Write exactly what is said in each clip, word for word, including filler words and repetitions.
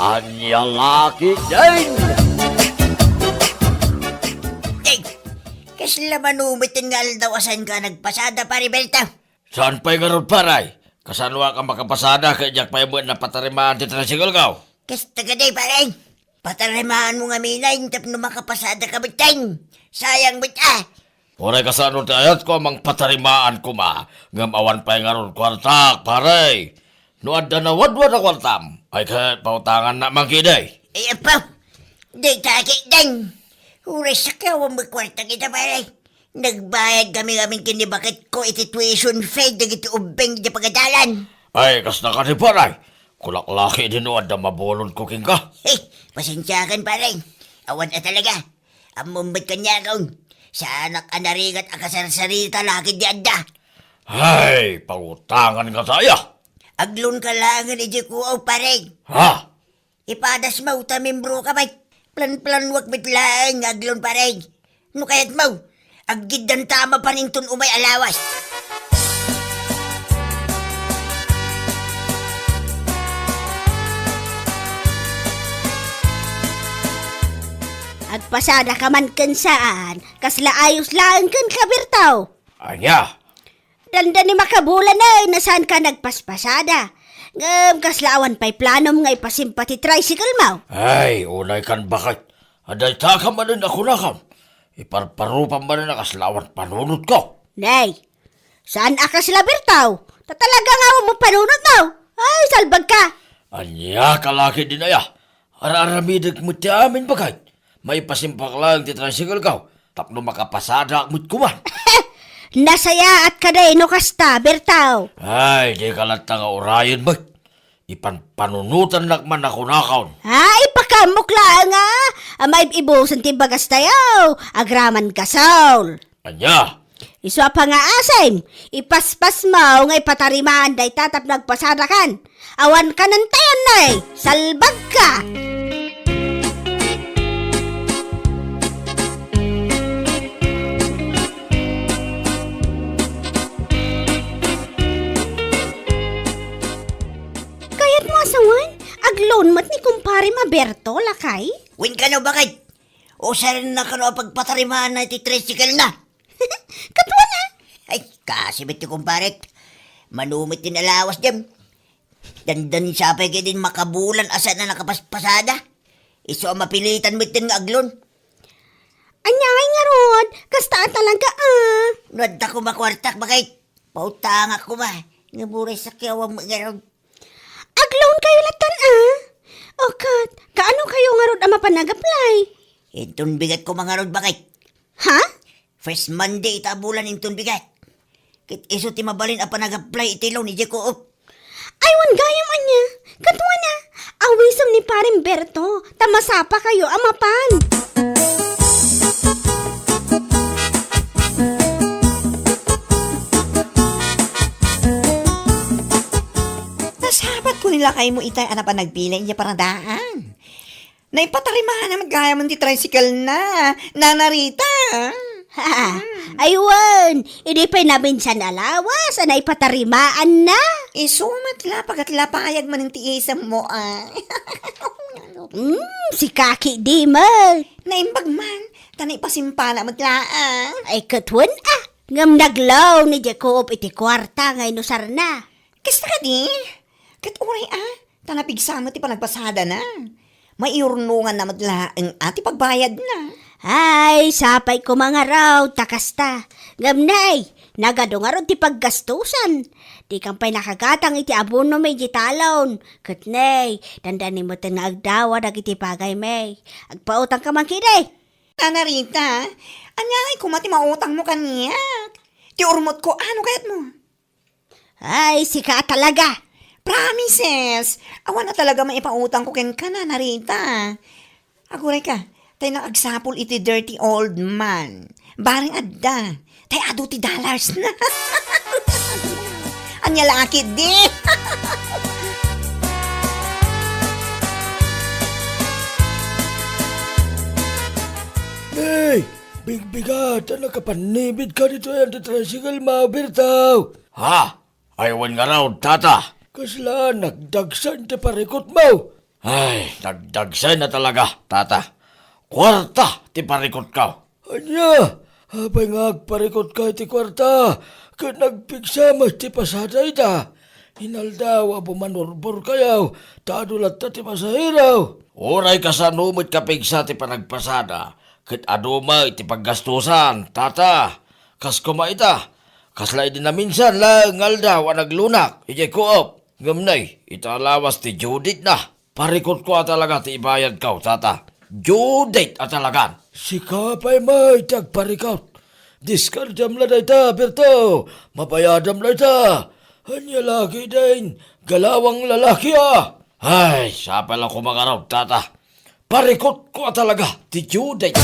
Ania la ketdin? Ay, kasla manumetten nga aldaw a saanka nagpasada, Pare Berto? Saan pay ngarud, pare? Kasanoak a makapasada ket diak pay met napatarimaan ti tricycle ko? Kasta kadi, pare. Patarimaanmo ngamin tapno makapasadaka metten. Sayang met a. Uray kasano ti ayatko a mangpatarimaan koma, ngem awan pay ngarud kuartak, pare. No adda nawadwad a kuartam, ay ket pautangannak man ketdi. Ay, apo, dayta ketdin. Uray sakiawam met kuartak ita, pare. Nagbayad kami ngamin ken ni baketko iti tuition fee dagiti ubbing iti pagadalan. Ay, kasta kadi, pare. Kulak la ketdin no adda mabulodko kenka. He, pasensiakan, pare. Awan a talaga. Ammom met kaniakon. Saanak a narigat a kasarsarita la ketdi adda. Ay, pautangan ngata aya. Agloanka laengen idiay kuaw, pare. Ha? Ipadasmo ta membroka met. Plan-planuak met laeng nga agloan, pare. No kayatmo, aggiddanta mapan inton umay a lawas. Agpasadaka man ken saan, kasla ayos laeng kenka, Berto. Ania? Dandani makabulan, eh, no saanka nagpaspasada. Ngem kasla awan pay planom nga ipasimpa ti tricycle mo? Ay, unay kan baket. Adda ita ka manen a kunakam. Iparparupam manen a kasla awan panunotko. Nay, saan a kasla, Berto? Ta talaga nga awan mo panunot mo. Ay, salbag ka. Ania ka la ketdin aya? Ar-aramidek met ti amin, baket. Maipasimpak laeng ti tricycle ko, tapno makapasadak met koma. Nasayaat kadi no kasta, Berto. Ay, dika latta nga urayen met. Ipanpanunotannak man a kunakon. Ay, pakaamok laeng a. Maib-ibusen ti bagas tayo. Agraman gasol. Ania? Isu a pangaasim, ipaspasmo nga ipatarimaan dayta tapno agpasadakan. Awan ka nantayan, nay! Salbag ka! Kayatmo a sawen, agloan met ni kumparem a Berto, lakay? Wen kano, baket? Usarna kano a pagpatarimaanna iti tricycle na? Katuana. Ay, kasi met ti kumparek. Mano met ti nalawas dem. Dandan sapay ketdin makabulan a saan a nakapaspasada. Isu a mapilitan met nga agloan. Ania ngay ngarud? Kasta a talaga, a. No adda koma kuartak, baket. Pautangak koma. Nga buray sakiawam ngarud. Agloan kayo latan, a. O ket, kaano kayo ngarud a mapan nag-apply? Inton bigat koma ngarud, baket. Ha? First Monday ita a bulan inton bigat. Ket isu ti mabalin a panag-apply iti loan idiay Co-op. Ay, wen gayam ania. Katuana, awisem ni Pareng Berto, ta masapa kayo a mapan. Nasabat ko ni lakaymo itay a napan nagpila idiay paradaan. Naipatarimaanna met gayam ti tricycle na, Nana Rita. Ha, ay wen, idi pay naminsan a lawas a naipatarimaanna. Isu met la, pagatlapayag manen ti isemmo, a. Hmm, sika ketdi met. Naimbag man, ta naipasimpana met la, a. Ay, ket wen, a. Ngem naglaw ni Jacob iti kuarta nga inusarna. Kasta kadi? Ket uray a, ta napigsa met ti panagpasadana. Maiurnonganna met laeng a ti pagbayadna. Ay, sapay koma ngarud ta kasta. Ngem nay, nagadu ngarud ti paggastusan. Dikam pay nakagatang iti abonom idiay talon. Ket nay, dandani met nga agdawa dagiti bagaymi. Agpautangka man ketdi. Nana Rita, ania ngay koma ti mautangmo kaniak? Ti urmotko, ano kayatmo? Ay, sika a talaga! Promises! Awan a talaga maipautangko kenka, Nana Rita. Aguray ka, tay naagsapul iti dirty old man. Bareng adda, tay adu ti dollars na. Ania la ketdi? Nay, bigbigat, a nakapannibid ka ditoy a tricycle, maubir taw. Ha? Ay, wen ngarud, tata. Kasla nagdagsan ti parikutmo? Ay, nagdagsen a talaga, tata. Kuarta ti parikutko. Ania? Apay nga agparikutka iti kuarta, ket nagpigsa met ti pasada ita? Inaldaw a bumanurborkayo, ta adu latta ti pasahero. Uray kasano met kapigsa ti panagpasada, ket adu met ti paggastusan, tata. Kas koma ita, kasla idi naminsan laeng nga aldaw a naglunak idiay Co-op. Ngem nay, ita a lawas ti due date na. Parikutko a talaga ti ibayadko, tata. Due date a talagan. Sika pay met ti agparikut. Diskardiam la dayta, Berto. Mabayadam la ita. Ania la ketdin, galawang lalaki a. Ay, sapay la koma ngarud, tata. Parikutko a talaga ti due date.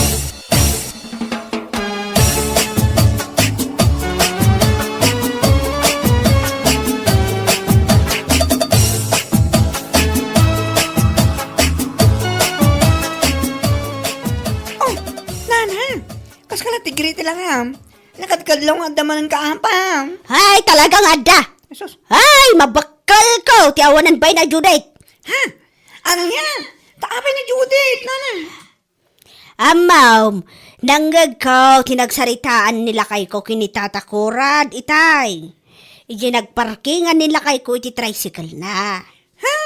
Oh, nana, kaskala ti greeting lang, ha? Nakadkadlaw nga adda manen ka, apam. Ay, talaga nga adda. Jesus. Ay, mabakkalko ti awanan bay na Judith. Ha? Ania? Ta apay ni Judith, nana? Ammom, nangngegko ti nagsaritaan ni lakayko ken ni Tata Kurad itay. Idiay nagparkingan ni lakayko iti tricycle na. Ha?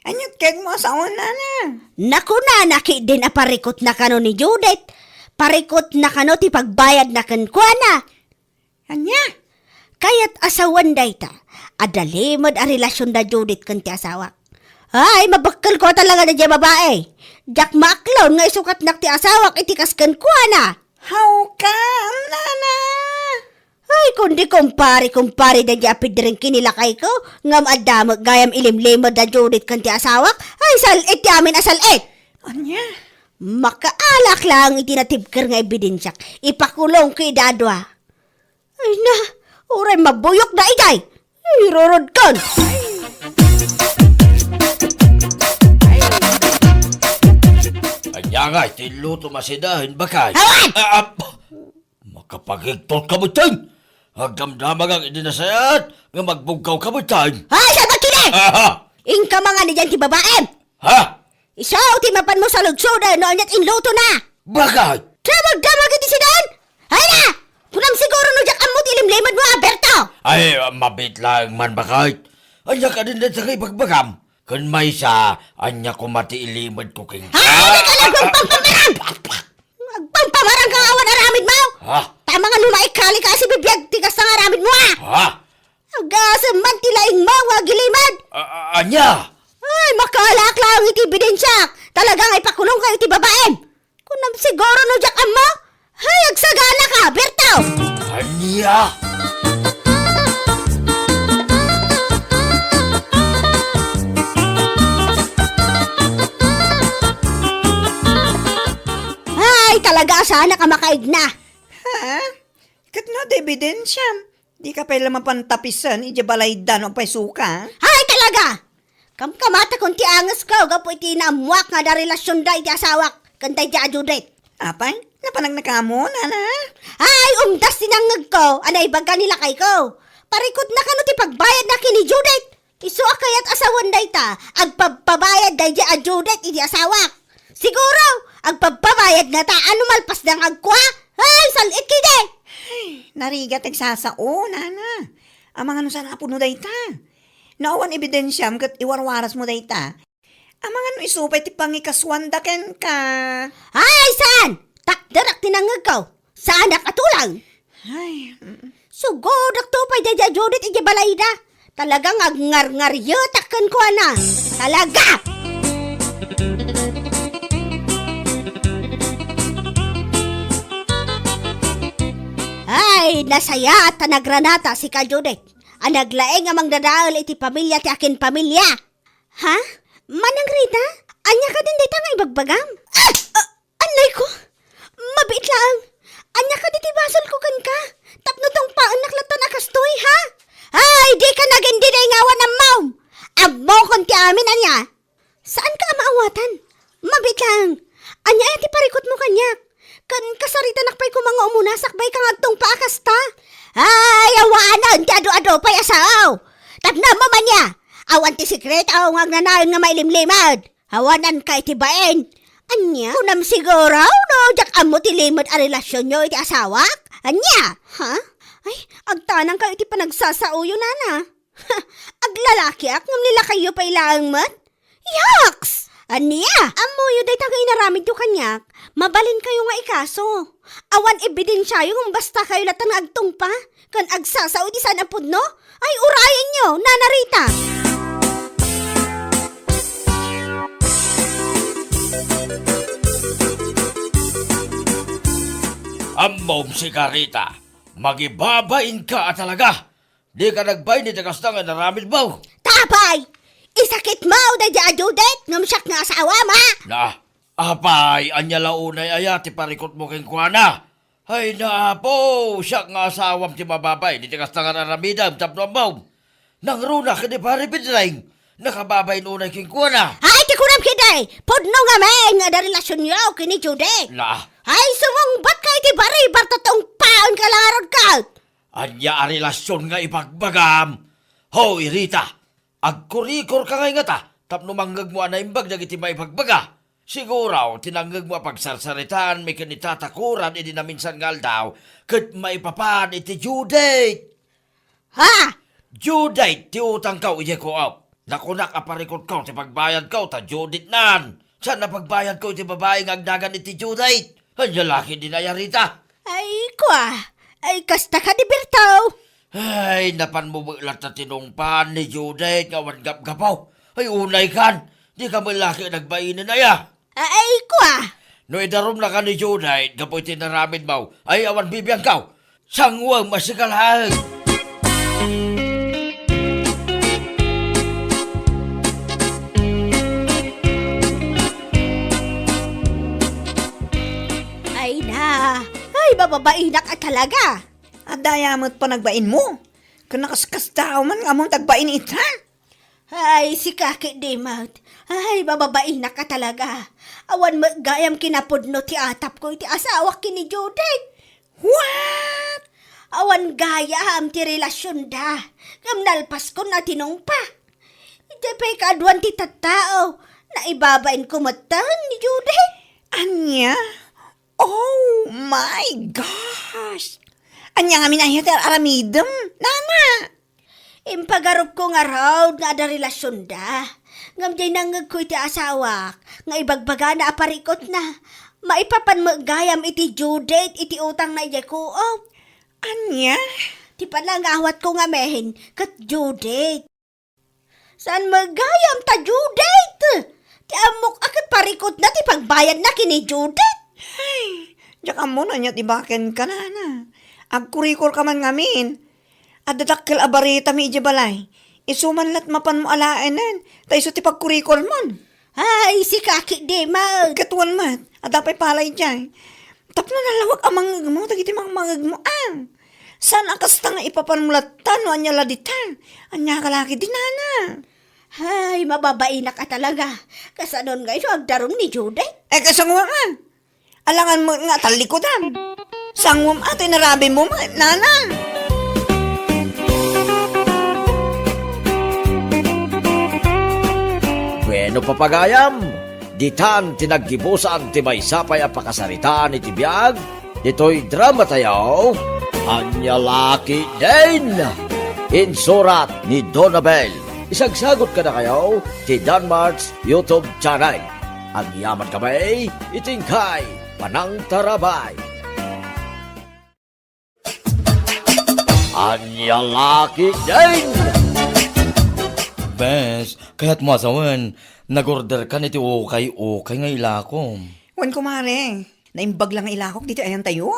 Aniat kayatmo a saon, nana? Nakunana ketdin a parikutna kano ni Judith. Parikutna kano ti pagbayadna kenkuana. Ania? Kayat a sawen dayta, adda limed a relasion da Judith ken ti asawak. Ay, mabakkelko a talaga daydiay babai. Diak maaklon nga isukatnak ti asawak iti kas kenkuana. Hawkam, nana? Ay, kundi kumpare, kumpare daydiay a pidring ken ni lakayko, ngem adda met gayam ilimlimed da Judith ken ti asawak. Ay, sal-it ti amin a sal-it. Ania? Makaalak laeng iti natibker nga ebidensiak. Ipakulongko ida a dua. Ay na, uray mabuyokda idiay. Irurodkon. Ania ngay ti inlutom a sinaen, baket? Awan! Ah, ah, makapagigtot ka metten. Agdamdamagak idi nasayaat nga magbugkaw ka metten. Ay, salbat kini! Aha! Inka mangan idiay ti babaem. Ha? Isu ti mapanmo saludsoden no aniat inlutona. Baket? Damagdamag iti sinaen? Ay na! Kunam siguro no diak ammo ti ilimlimedmo a, Berto! Ay, mabiit laeng man, baket. Ania kadin dayta nga ibagbagam? Ken maysa, ania koma ti ilimedko kenka? Ay, nagpampamarang! Nagpampamarang ka nga awan aramidmo! Ha? Tama nga no maikali ka a sibibiag ti kasta nga aramidmo, a! Ha? Agasem man ti laingmo nga agilimed! A-, a-, ania? Ay, makaalak laeng iti ebidensiak! Talaga nga ipakulongka iti babaem! Kunam siguro no diak ammo? Ay, agsagana ka, Berto! Ania? Ay, talaga a saanak a makaigna. Ha? Ket no adda ebidensiam, dika pay la mapan tapisen idiay balayda no agpayso ka? Ay, talaga! Kamkamatakon ti angesko gapu iti naammoak nga adda relasionda iti asawak ken daydiay a Judith. Apay, napanagna kamo, nana? Ay, umdas ti nangngegko a naibaga ni lakayko. Parikutna kano ti pagbayadna ken ni Judith. Isu a kayat a sawen dayta, agpabpabayad daydiay a Judith iti asawak. Siguro, agpabpabayad ngata a no malpasda nga agkua. Ay, sal-it ketdi! Ay, narigat ti agsasao, nana. Amangan no saan a pudno dayta. No awan ebidensiam ket iwarwarasmo dayta, amangan no isu pay ti pangikasuanda kenka. Ay, saan? Takderak ti nangngegko. Saanak a tulang. Ay, mm. Sugodakto pay daydiay a Judith idiay balayda. Talaga nga agngarngarietak kenkuana. Talaga! Ay, nasayaat ta nagranata sika, Judith, a naglaing a mangdadael iti pamilia ti akin pamilia. Ha? Manang Rita? Ania kadin dayta nga ibagbagam? Ah! Ah! Annayko! Mabiit laeng! Ania kadi ti basolko kenka? Tapno tungpaennak latta a kastoy, ha? Ay, dika nagin diay nga awan ammom! Ammokon ti amin, ania? Saanka a maawatan? Mabiit laeng! Ania aya ti parikutmo kaniak? Ken kasaritanak pay koma nga umuna sakbay ka nga agtungpa a kasta? Ay, awanen ti adu-adu pay a sao! Tapno ammom ania? Awan ti sekreto nga agnanayon nga mailimlimed! Awananka iti bain. Ania? Kunam siguro no diak ammo ti limed a relasionyo iti asawak? Ania? Ha? Ay, agtanangkayo iti panagsasaoyo, nana. Aglalakiak ngem ni lakayyo pay laeng met? Yaks! Ania? Ammoyo dayta nga inaramidyo kaniak, mabalinkayo nga ikaso. Awan ebidensiayo ngem basta kayo latta nga agtungpa ken agsasao iti saan a pudno? Ay, urayenyo, Nana Rita! Ammom sika, Rita, magibabainka a talaga. Dika nagbain iti kasta nga inaramidmo. Ta apay, isakitmo daydi a Judith ngem siak nga asawam, a? Na, apay, ania la unay aya ti parikutmo kenkuana? Ay, na, Apo, siak nga asawam ti mababain iti kasta nga inaramidem tapno ammom. Nangruna ken ni Pare Pedreng, nakababain unay kenkuana. Ay, ti kunam ketdi, pudno ngamin nga adda relasionyo ken ni Judith. Na. Ay, sumungbatka iti baribar ta tungpaenka la ngarud ket. Ania a relasion nga ibagbagam? Hoy, Rita, agkurikorka ngay ngata tapno mangngegmo a naimbag dagiti maibagbaga. Siguro, ti nangngegmo a pagsarsaritaanmi ken ni Tata Kuran idi naminsan nga aldaw ket maipapan iti due date. Ha? Due date ti utangko idiay co-op. Nakunak a parikutko ti pagbayadko ta due date nan. Saan a pagbayadko iti babai nga agnagan iti due date? Ania la ketdin aya, Rita? Ay, kua. Ay, kasta kadi, Berto? Ay, napanmo met latta tinungpaan ni Judith nga awan gapgapo. Ay, unay kan, dika met la ket nagbainen aya. Ay, kua. No idarumnaka ni Judith gapu iti inaramidmo, ay awan bibiangko. Sanguem a sika laeng. Ay na, ay, mababainak a talaga. Adda aya met panagbainmo? Ken nakaskasdaaw man nga ammom ti agbain ita? Ay, sika ketdi met. Ay, mababainak a talaga. Awan met gayam kinapudno ti atapko iti asawak ken ni Judith. What? Awan gayam ti relasionda. Ngem nalpaskon a tinungpa. Idiay pay kaaduan ti tattao, naibabainko metten ni Judith. Ania? Oh my gosh! Ania ngamin aya ti ar-aramidem, nana? Impagarupko ngarud nga adda relasionda. Ngem diay nangngegko iti asawak nga ibagbagana a parikutna. Maipapan met gayam iti due date iti utangna idiay co-op. Ania? Ti panangawatko ngamin ket due date. Saan met gayam ta due date? Ti ammok a ket parikutna ti pagbayadna ken ni Judith. Ay, diak ammo no ania ti bakenka, nana. Agkurikorka man ngamin. Adda dakkel a baritami idiay balay. Isu man la't mapanmo alaenen, ta isu ti pagkurikormon. Ay, sika ketdi met. Ket wen met, adda pay palay diay. Tapno nalawag a mangngegmo dagiti mangmangegmo, a. Saan a kasta nga ipapanmo latta no ania la dita? Ania ka la ketdi, nana? Ay, mababainak a talaga. Kasanon ngay no agdarum ni Judith? Eh, kasanguan. Alangan met nga tallikudam. Sanguam a ti inaramidmo met, nana. Bueno, papagayam, ditan ti naggibusan ti maysa pay a pakasaritaan iti biag ditoy dramatayo, Ania la ketdin. Insurat ni Donabel. Isagsagut kadakayo ti Danmart's YouTube channel. Agyamankami iti inkay panangtarabay. Ania la ketdin. Bes, kayatmo a sawen, nag-orderkan iti ukay-ukay nga ilakom. Wen, kumare, naimbag la nga ilakok ditoy ayantayo.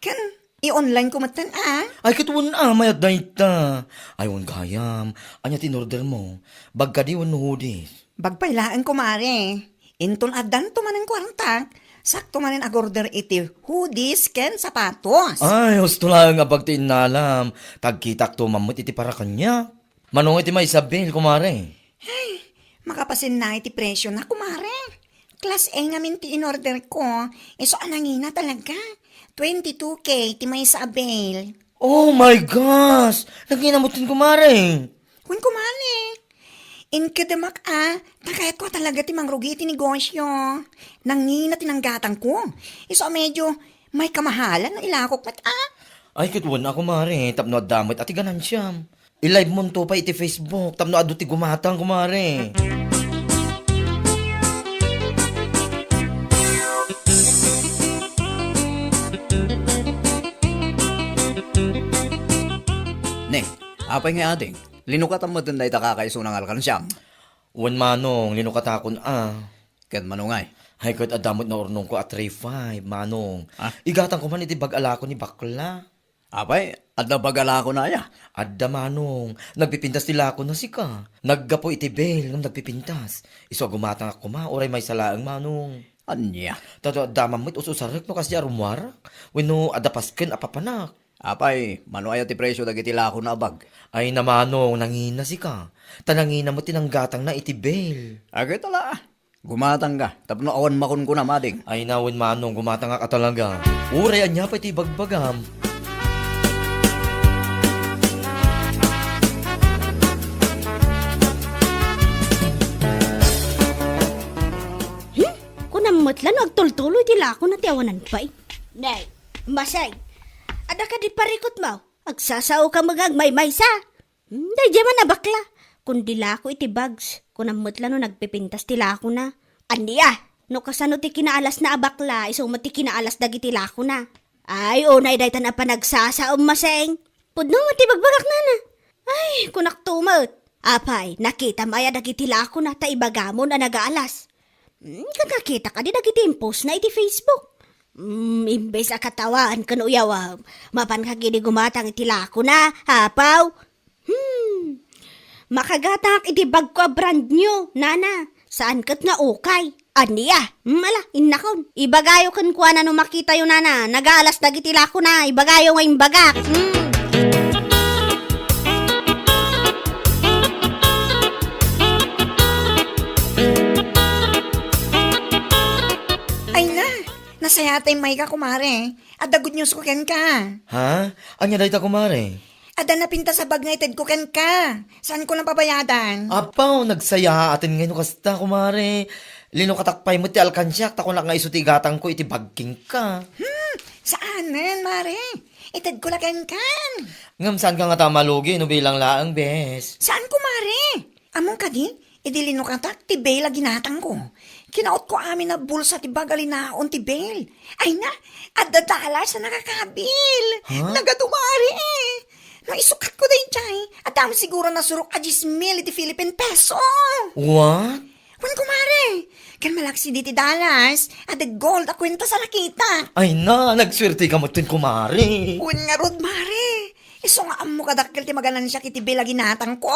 Ken, i-online ko metten, a. Ay, ket wen a, mayat dayta. Ay, wen gayam, ania ti in-ordermo? Bag kadi wenno hoodies? Bag pay laeng, kumare. Inton addanto manen kuartak, sakto manen ag-order iti hoodies ken sapatos. Ay, husto laeng a bag ti innalam. Tagkitakto man met iti para kaniak. Mano nga iti maysa a bill, kumare? Ay, makapasenna iti presiona, kumare. Class A ngamin ti in-order ko. Isu a nangina talaga. Twenty-two K ti maysa a bill. Oh my gosh! Nangina metten, kumare. Wen, kumare. Inkedemak a, ta kayatko a talaga ti mangrugi iti negosyo. Nangina ti nanggatangko. Isu a medyo may kamahalan no ilakok met a. Ay, ket wen a, kumare, tapno adda met a ti ganansiam. I-live monto pay iti Facebook tapno adu ti gumatang, kumare. Ne, apay nga ading? Linukatam met dayta kakaisuna nga alkansiam? Wen, manong, linukatakon a. Ket mano ngay? Ay, ket adda met naurnongko a three five, manong. Ah? Igatangko man iti bag a lako ni bakla. Apay, adda bag a lakona aya? Adda, manong. Nagpipintas ti lakona sika. Naggapu iti bail ngem nagpipintas. Isu a gumatangak koma, uray maysa laeng, manong. Ania? Ta adda man met us-usarek no kasdi a rummuarak. Wenno adda pasken a papanak. Apay, mano aya ti presio dagiti lakona a bag? Ay, manong, nangina sika. Ta nangina met ti nanggatangna iti bail. Agay tala. Gumatangka, tapno awan makunkuna, mading. Ay, wen, manong, gumatangak a talaga. Uray ania pay ti ibagbagam. Hmm? Kunam met la no agtultuloy ti lakona ti awanan pay. Nay, Masay, adda kadi parikutmo? Agsasao ka met nga agmaymaysa. Hmm, daydiay man a bakla. Kundi lako iti bags, kunam met la no nagpipintas ti lakona. Ania? No kasano ti kinaalasna a bakla, isu met ti kinaalas dagiti lakona. Ay, unay daytan a panagsasao, Maseng. Pudno met ti bagbagak, nana. Ay, kunakto met. Apay, nakitam aya dagiti lakona ta ibagamon a nagaalas? Hmm, ket nakita kadi dagiti impostna iti Facebook? Hmm, imbes a katawan ken uyawam, mapan ka kadi gumatang iti lakona, apaw? Hmm. Makagatangak iti bagko a brand new, nana. Saan ket nga ukay. Ania? Hmm, ala, innakon. Ibagayo kenkuana no makitayo, nana. Nagaalas dagiti lakona. Ibagayo nga imbagak. Hmm. Ay na, nasayaat ta immayka, kumare. Adda good news ko kenka. Ha? Ania dayta, kumare? Adda napintas a bag nga itedko kenka. Saanko la pabayadan? Apaw, nagsayaaten ngay no kasta, kumare. Linukatak pay met ti alkansiak, ta kunak nga isu ti igatangko iti bag kenka. Hmm, saanen, mare. Itedko la kenkan. Ngem saanka ngata a malugi no bilang laeng, bes? Saan, kumare? Ammom kadi, idi linukatak ti bail a ginatangko, kinautko amin a bulsa ti bag a linaon ti bail. Ay na, adda dollars a nakakabil. Ha? Nagadu, mare. No isukatko daydiay, adda met siguro nasurok a dies mil iti Philippine peso. What? Wen, kumare. Ken malaksid iti dollars, adda gold a kuentas a nakitak. Ay na, nagsuerteka metten, kumare. Wen ngarud, mare. Isu nga ammo kadakkel ti maganansiak iti bail a ginatangko.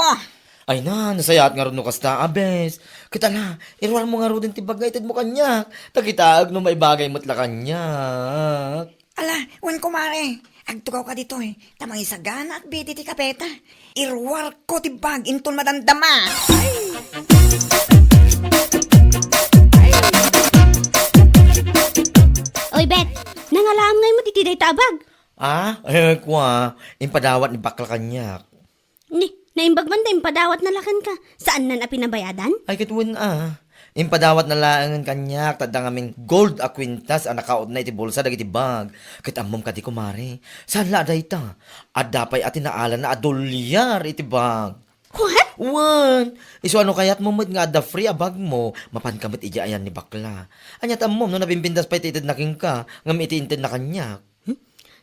Ay na, nasayaat ngarud no kasta, a bes. Ket ala, iruarmo ngaruden ti bag nga itedmo kaniak. Ta kitaek no maibagay met la kaniak. Ala, wen, kumare. Agtugawka ditoy, ta mangisaganaak iti kapeta. Iruarko ti bag inton madamdama. Oy, Bet, nangalaam ngay met iti dayta a bag? Ah, eh, kua, impadawat ni bakla kaniak. Ni, naimbag man ta impadawatna la kenka. Saannan a pinabayadan? Ay, ket wen a. Impadawatna laengen kaniak, ta adda ngamin gold a kuentas a nakautna iti bulsa dagiti bag. Ket ammom kadi, kumare, saan la a dayta. Adda pay a tinaalana a dolyar iti bag. What? Wen, isu a no kayatmo met nga adda free a bagmo, mapanka met idiay ayan ni bakla. Ania ti ammom no nabimbintas pay ti itedna kenka, ngem iti intedna kaniak? Hmm?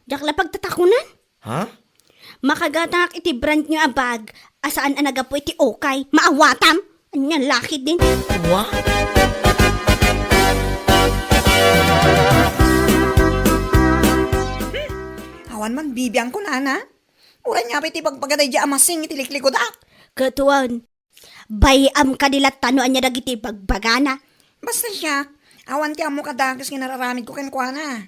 Diak la pagtatakonan? Ha? Makagatangak iti brand new a bag a saan a naggapu iti ukay. Maawatam? Ania lakidin? Wa? Hmm. Awan man bibiangko, nana. Uray nga pay ti bagbaga daydiay a masing iti liklikudak. Ket wen, bay-am kadi latta no ania dagiti bagbagana. Basta siak, awan ti ammo kadakes nga nararamidko kenkuana.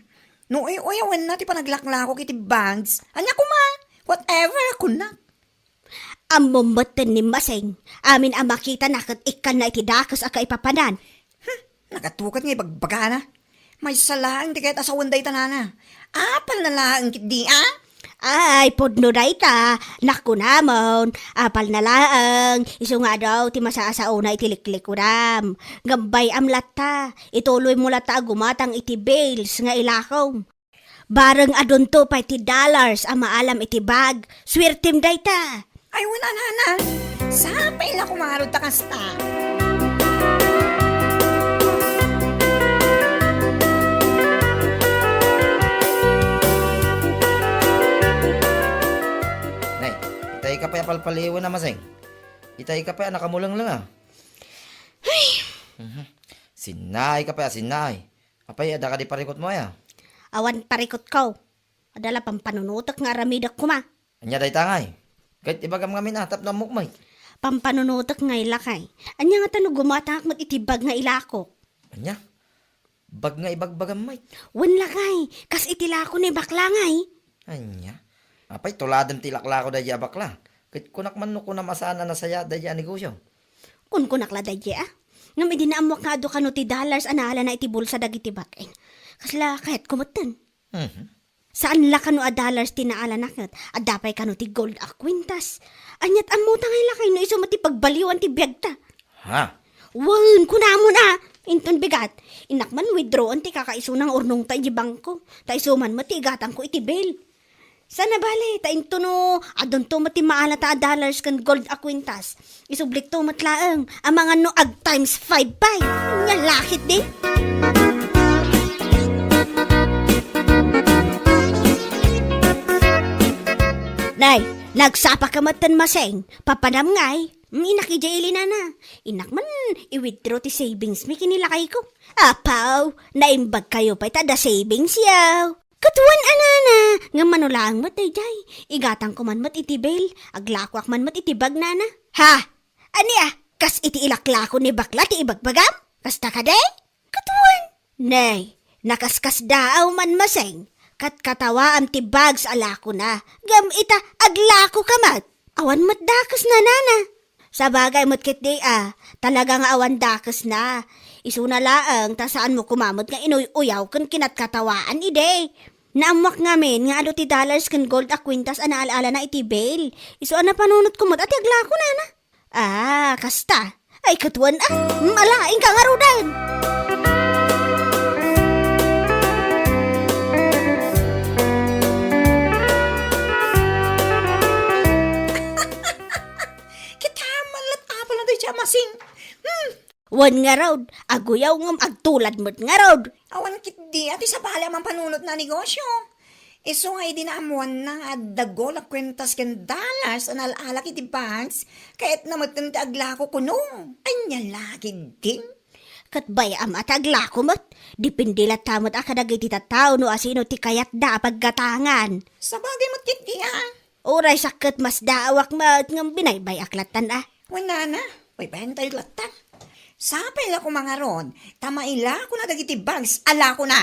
No uy-uyawenna ti panaglaklakok iti bags, ania koma, whatever, kunnak. Ammom metten ni Maseng, amin a makitana ket ikkanna iti dakes a kaipapanan. Hmm, nagatuket nga ibagbagana. Maysa laeng ti kayat a sawen dayta, nana. Apalna laeng ketdi, a? Ay, pudno dayta, nakunamon, apalna laeng, isu nga adu ti masasaona iti liklikudam. Ngem bay-am latta, ituloymo latta a gumatang iti bills nga ilakom. Bareng adunto pay ti dollars a maalam iti bag, suertem dayta. Ay, wen a, nana. Sapay la koma ngarud ta kasta. Nay, itay ka pay a palpaliwen a Maseng. Itay ka pay a nakamulenglenga. Ay. Mhm. Sinnaay ka pay a sinnaay. Apay, adda kadi parikutmo aya? Awan parikutko. Adda la pampanunotek nga aramidek koma. Ania dayta ngay? Ket ibagam ngamin a tapno ammok met. Pampanunotek ngay, lakay. Ania ngata no gumatangak met iti bag nga ilakok? Ania? Bag nga ibagbagam met? Wen, lakay, kas iti lako ni bakla ngay. Ania? Apay, tuladem ti ilaklako daydi a bakla. Ket kunak man no kunam a saan a nasayaat daydi a negosio. Kunkunak la daydi a. Ngem idi naammuak nga adu kano ti dollars a naalana iti bulsa dagiti bag-en. Kasla kayatko metten. Mhm. Saan la kano a dollars ti naalana ket adda pay kano ti gold a kwintas. Aniat ammota ngay, lakay, no isu met ti pagbaliwan ti biagta? Ha? Wen, kunamon a, inton bigat, innak man withdrawan ti kakaisuna nga urnongta iti bangko, ta isu man met ti igatangko iti bill. Saan a bale, ta intono, adunto met ti maalata a dollars ken gold a kwintas. Isublikto met laeng, amangan no ag times five pay. Nia la ketdi? Nay, nagsapa ka met ten Maseng, papanam ngay. Mm, innak idiay ili, nana. Innak man, i-withdraw ti savings mi ken ni lakayko. Apaw, naimbag kayo pay ta adda savings yaw. Ket wen a, nana, ngem mano laeng met daydiay. Igatangko man met iti bill, aglakoak man met iti bag, nana. Ha? Ania? Kas iti ilaklako ni bakla ti ibagbagam? Kasta kadi? Ket wen. Nay, nakaskasdaaw man Maseng, ket katawaam ti bags a lakona, ngem ita, aglako ka met. Awan met dakesna, nana. Sabagay met ketdi a, talaga nga awan dakesna. Isuna laeng ta saanmo koma met nga inuy-uyaw ken kinatkatawaan idi. Naammuak ngamin nga adu ti dollars ken gold a kwintas a naal-alana iti bill. Isu a napanunotko met a ti aglako, nana. Ah, kasta. Ay, ket wen a, malaing ka ngaruden. Kita man lat apel na dayta a Maseng. Hmm. Wen ngarud, aguyaw ngem agtulad met ngarud. Awan ketdi a ti sabali a mampanunotna a negosio. Isu nga idi naammoanna nga adda gold a kwintas ken dollars a naal-alak iti bags, kayatna metten ti aglako kuno. Ania la ketdi? Ket bay-am a ti aglako met. Depende latta met a kadagiti tattao no asino ti kayatda a paggatangan. Sabagay met ketdi a. Uray sakket masdaawak met ngem binaybay-ak lattan a. Wen nana, baybayantayo latta. Sapay la koma ngarud, ta mailakona dagiti bags a lakona.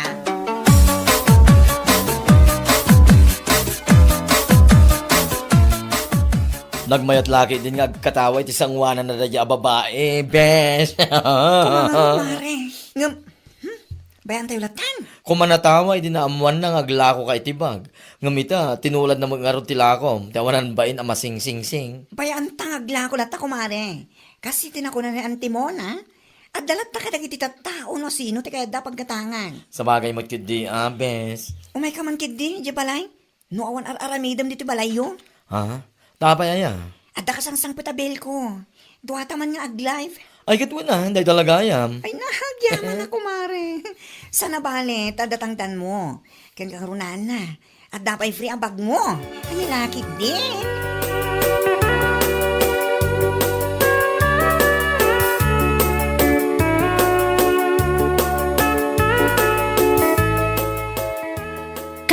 Nagmayat la ketdin nga agkatawa iti sangoananna daydi a babai, bes. Koma ngarud, mare. Ngem, hmm? Bayantayo lattan. Koma natawa idi naammoanna nga aglako ka iti bag. Ngem ita, tinuladna met ngarud ti lakom, ti awanan bain a masingsingsing. Bayanta nga aglako latta, kumare. Kas iti nakuna ni Auntie Mona, adda latta kadagiti tattao no sino ti kayatda a paggatangan. Sabagay met ketdi, a, bes. Umayka man ketdi, idiay balay. No awan ar-aramidem ditoy balayyo. Ha? Apay aya? Adda kasangsangpet a billko. Duata man nga ag-live. Ay, ket wen a, dayta la gayam. Ay, nagyaman a, kumare. Saan a bale, ta adda tangdanmo. Ken kangrunaan na. Adda pay free a bagmo. Ay, laketdi.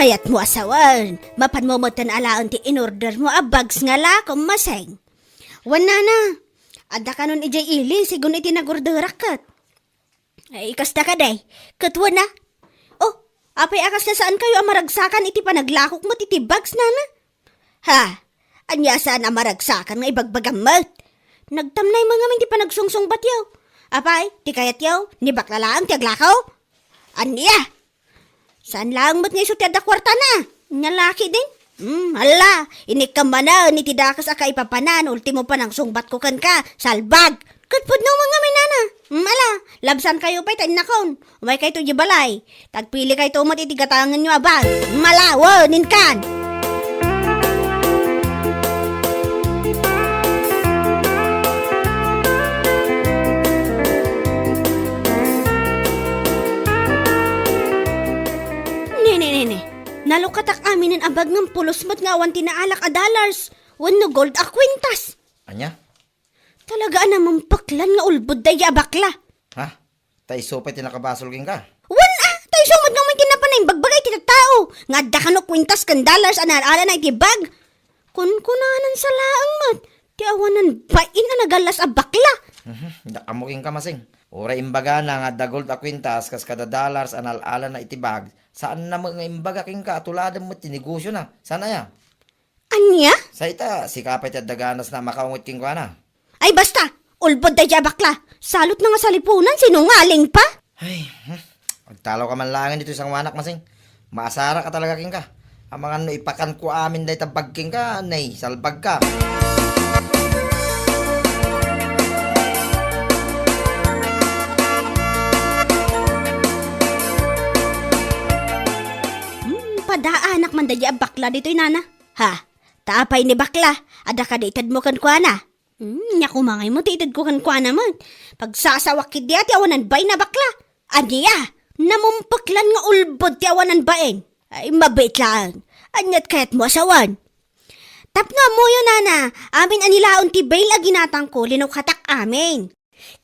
Kayatmo a sawen, mapanmo metten alaen ti inordermo a bags nga lakom, Maseng. Wen nana, adda kanon idiay ili, sigun iti nagorderak ket. Ay, kasta kadi, ket wen a. Oh, apay a kasla saankayo a maragsakan iti panaglakok met iti bags, nana? Ha? Ania a saan a maragsakan nga ibagbagam met? Nagtamnay man ngamin ti panagsungsungbatyo. Apay, ti kayatyo, ni bakla laeng ti aglako? Ania? Saan laeng met nga isu ti adda kuartana? Nia laketdin? Hmm, ala, inikka manen iti dakes a kaipapanan, ultimo panangsungbatko kenka, salbag. Ket pudno met ngamin, nana. Hmm, ala, labsankayo pay ta innakon. Umaykayto idiay balay. Tagpilikayto met iti gatangenyo a bag. Hmm, ala, wen, inkan. Ne, ne, ne, ne. Nalukatak aminen a bag ngem pulos met nga awan ti naalak a dollars wenno gold a kwintas. Ania? Talaga a namempeklan nga ulbod daydi a bakla. Ha? Ta isu pay ti nakabasol kenka? Wen a, ta isu met ngamin ti napan naimbagbaga iti tattao nga adda kano kwintas ken dollars a naal-alana iti bag. Kunkunanan sa laeng met ti awanan bain a nagallas a bakla. Mhm, dakamo kenka, Masing. Uray imbagana nga adda gold a kwintas kas kada dollars a naal-alana iti bag, saanna met nga imbaga kenka a tuladem met ti negosiona. Saan aya? Ania? Sa ita, sika pay ti adda ganasna a makaunget kenkuana. Ay, basta! Ulbod daydi a bakla! Salutna nga salipunan, sinungaling pa! Ay, hmm. Agtalawka man laengen ditoy sangoanak, Masing. Maasaraka talaga kenka. Amangan no ipakanko amin dayta bag kenka, nay, salbagka. Hmm, padaanak man daydi a bakla ditoy, nana. Ha? Ta apay ni bakla? Adda kadi itedmo kenkuana? Hmm, nia koma ngay met ti itedko kenkuana met. Pagsasawak ketdi a ti awanan bain a bakla. Ania? Namempeklan nga ulbod ti awanan bain. Ay, mabiit laeng. Aniat kayatmo a sawen? Tapno ammoyo, nana, amin a nilaon ti bail a ginatangko, linukatak amin.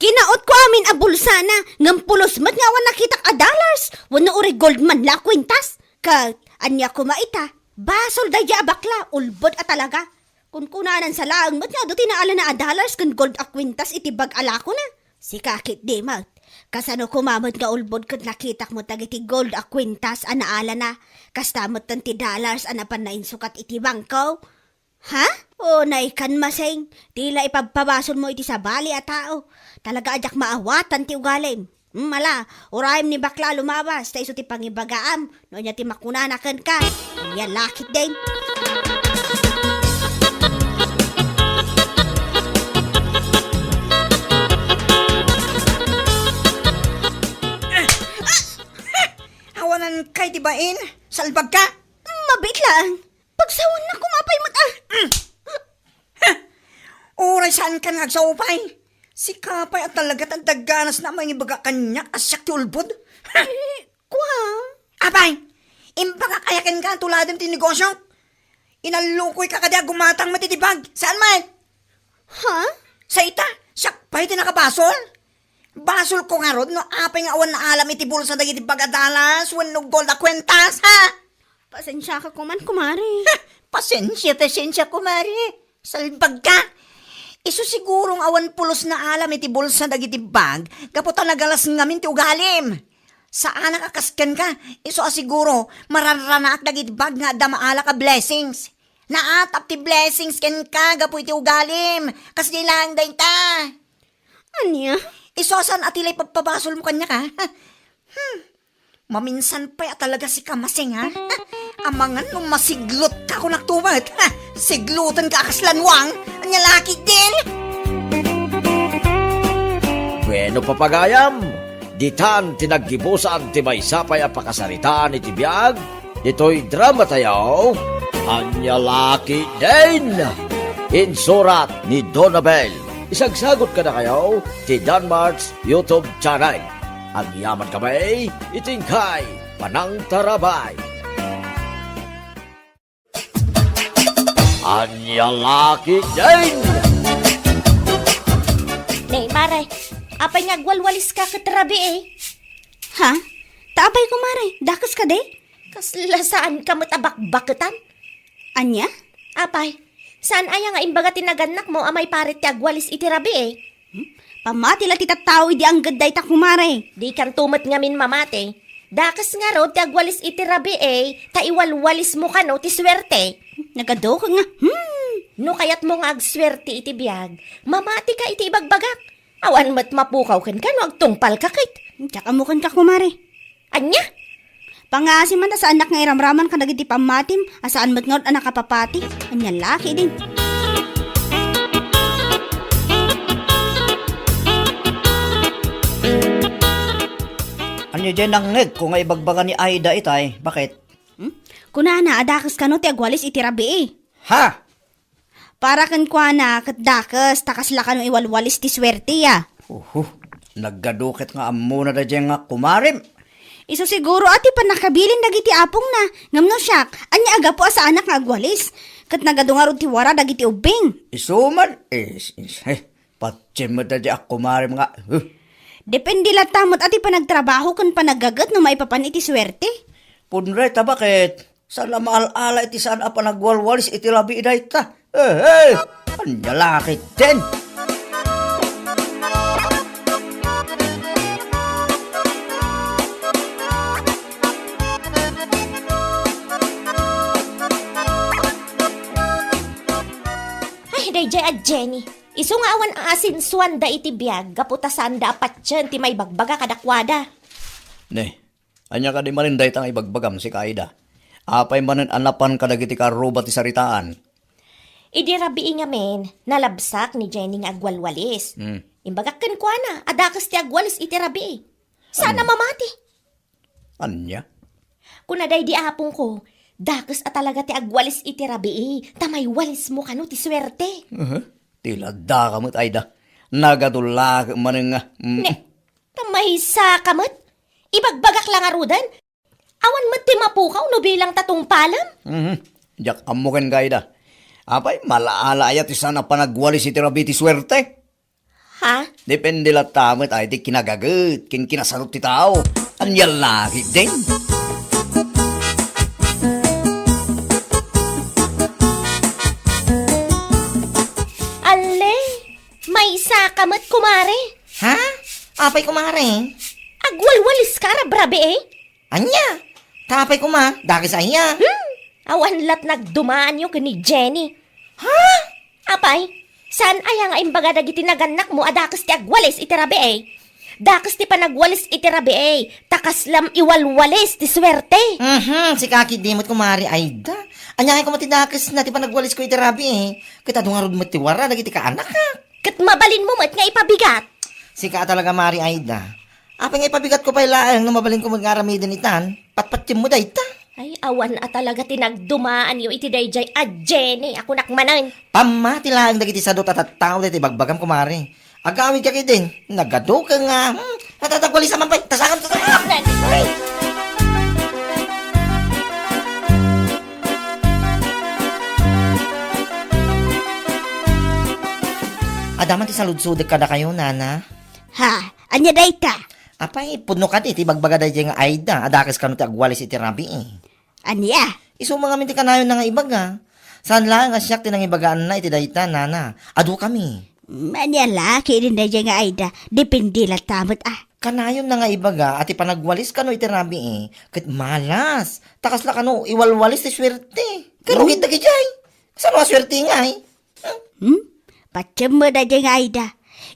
Kinautko amin a bulsana, ngem pulos met nga awan nakitak a dollars, wenno uray gold man la a kwintas. Ket ania koma ita? Basol daydi a bakla, ulbod a talaga. Kunkunanan sa laeng met nga adu ti naalana a dollars ken gold a kwintas iti bag a lakona. Sika ketdi met. Kasano koma met nga ulbod ket nakitak met dagiti gold a kwintas a naalana? Kasta metten ti dollars a napan nainsukat iti bangko? Ha? O, naikan, Masing, ti la ipabpabasolmo iti sabali a tao. Talaga a diak maawatan ti ugalim. Hmm, ala, urayem ni bakla a lumabas, ta isu ti pangibagaam, no ania ti makunana kenka. Ania la ketdin. Awanan kay ti bain, salbagka. Mabiit laeng. Pagsawannak koma pay met a. Uray saankan nga agsao pay. Sika pay a talaga ti adda ganasna a mangibaga kaniak a siak ti ulbod. Eh, kua? Apay, imbagak aya kenka a tuladem ti negosio? Inallukoyka kadi a gumatang met iti bag. Saan met? Ha? Sa ita, siak pay ti nakabasol? Basolko ngarud no apay nga awan naalam iti bulsa dagiti bag a dollars wenno gold a kwentas, ha? Pasensiaka koman, kumare. Ha! Pasensia, pasensia, kumare. Salbagka. Isu siguro nga awan pulos naalam iti bulsa dagiti bag gapu ta nagalas ngamin ti ugalim. Saanak a kas kenka, isu a siguro, mararanaak dagiti bag nga adda maalak a blessings. Naatap ti blessings kenka gapu iti ugalim. Kasdi laeng dayta. Ania? Isu a saan a ti la ipabpabasolmo kaniak, a? Hmm. Maminsan pay a talaga sika, Masing, a? Amangan no masiglutka, kunak tumet, a? Siglutenka a kas lanwang. Ania la ketdin? Bueno, papagayam, ditan ti naggibusan ti maysa pay a pakasaritaan iti biag ditoy dramatayo, Ania la ketdin? Insurat ni Donabel. Isagsagut kadakayo ti Danmart's YouTube channel. Agyaman kami iti inkay panangtarabay. Ania la ketdin? Ne, mare, apay nga agwalwaliska ket rabii? Ha? Ta apay, kumare, dakes kadi? Kasla saanka met a bakbaketan? Ania? Apay, saan aya nga imbaga ti nagannakmo a maiparit ti agwalis iti rabii? Hmm? Pamati la ti tattao idi angged dayta, kumare. Dikanto met ngamin mamati. Dakes ngarud ti agwalis iti rabii, ta iwalwalismo kano ti suerte. Nagadu ka nga, hmm. No kayatmo nga agsuerte iti biag, mamatika iti ibagbagak. Awan met mapukaw kenka no agtungpalka ket. Diak ammo kenka, kumare. Ania? Pangngaasim man ta saannak nga iramraman kadagiti pammatim a saan met ngarud a nakapapati. Ania la ketdin? Ania diay nangngegko nga ibagbaga ni Aida itay? Baket? Hmm? Kunana a dakes kano ti agwalis iti rabii. Ha? Para kenkuana ket dakes, ta kasla kano iwalwalis ti suerte, a. Uhu, nagadu ket nga ammona daydiay nga kumarem. Isu siguro a ti pannakabilin dagiti apongna. Ngem no siak, ania a gapu a saanak nga agwalis? Ket nagadu ngarud ti wara dagiti ubbing. Isu man, is, is, eh, patien met daydiay a kumarem nga, huh. Depende latta met a ti panagtrabaho ken panaggaget no maipapan iti suerte. Pudno dayta, baket? Saan a maal-ala iti saan a panagwalwalis iti rabii dayta. Eh, eh! Ania la ketdin? Ay, daydiay a Jenny. Isu nga awan aasensuanda iti biag gapu ta saanda a patien ti maibagbaga kadakuada. Ne, ania kadi manen dayta nga ibagbagam, sika Aida? Apay manen a napan kadagiti karruba ti saritaan? Idi rabii ngamin, nalabsak ni Jenny nga agwalwalis. Hmm. Imbagak kenkuana a dakes ti agwalis iti rabii. Saan a mamati? Ania? Kuna daydi apongko, dakes a talaga ti agwalis iti rabii, ta maiwalismo kano ti suerte. Aha. Ti ladaka met, Aida. Nagadu la ket manen nga, mm. Ne, ta maysaka met. Ibagbagak la ngaruden. Awan met ti mapukaw no bilang ta tungpalem. Mhm. Diak ammo kenka, Aida. Apay, maal-ala aya ti saan a panagwalis iti rabii ti suerte? Ha? Depende latta met ay ti kinagaget ken kinasarot ti tao. Ania la ketdin? Alle, maysaka met, kumare. Ha? Apay, kumare? Agwalwaliska a rabrabii, eh? Ania? Ta apay koma, dakes aya? Hmm, awan lat nagdumaanyo ken ni Jenny. Ha? Apay, saan aya nga imbaga dagiti nagannakmo a dakes ti agwalis iti rabii? Dakes ti panagwalis iti rabii, ta kaslam iwalwalis ti suerte. Mhm, sika ketdi met, kumare Aida. Ania ngay koma ti dakesna ti panagwalisko iti rabii? Ket adu ngarud met ti wara dagiti kaanakak. Ket mabalinmo met nga ipabigat. Sika a talaga, Mari Aida. Apay nga ipabigatko pay laeng no mabalinko met nga aramiden itan? Patpatiemmo dayta. Ay, awan a talaga ti nagdumaanyo iti daydiay a Jenny a kunak manen. Pammati laeng dagiti sadut a tattao dayta ibagbagam, kumare. Agawidka ketdin, nagadu ken nga, hmm, natatagwalisan man pay. Tasakam, tasakam! Ay! Adda man ti saludsodek kadakayo, nana. Ha? Ania dayta? Apay, pudno kadi ti ibagbaga daydiay nga Aida a dakes kano ti agwalis iti rabii. Ania? Isu man ngamin ti kanayonna nga ibaga. Saan laeng a siak ti nangibagaanna iti dayta, nana. Adukami. Ania la ketdin daydiay nga Aida? Depende latta met, a. Kanayonna nga ibaga a ti panagwalis kano iti rabii ket malas. Ta kasla kano iwalwalis ti suerte. Karugi dagijay. Saan a suerte ngay? Hmm? Patiem met daydiay nga Aida.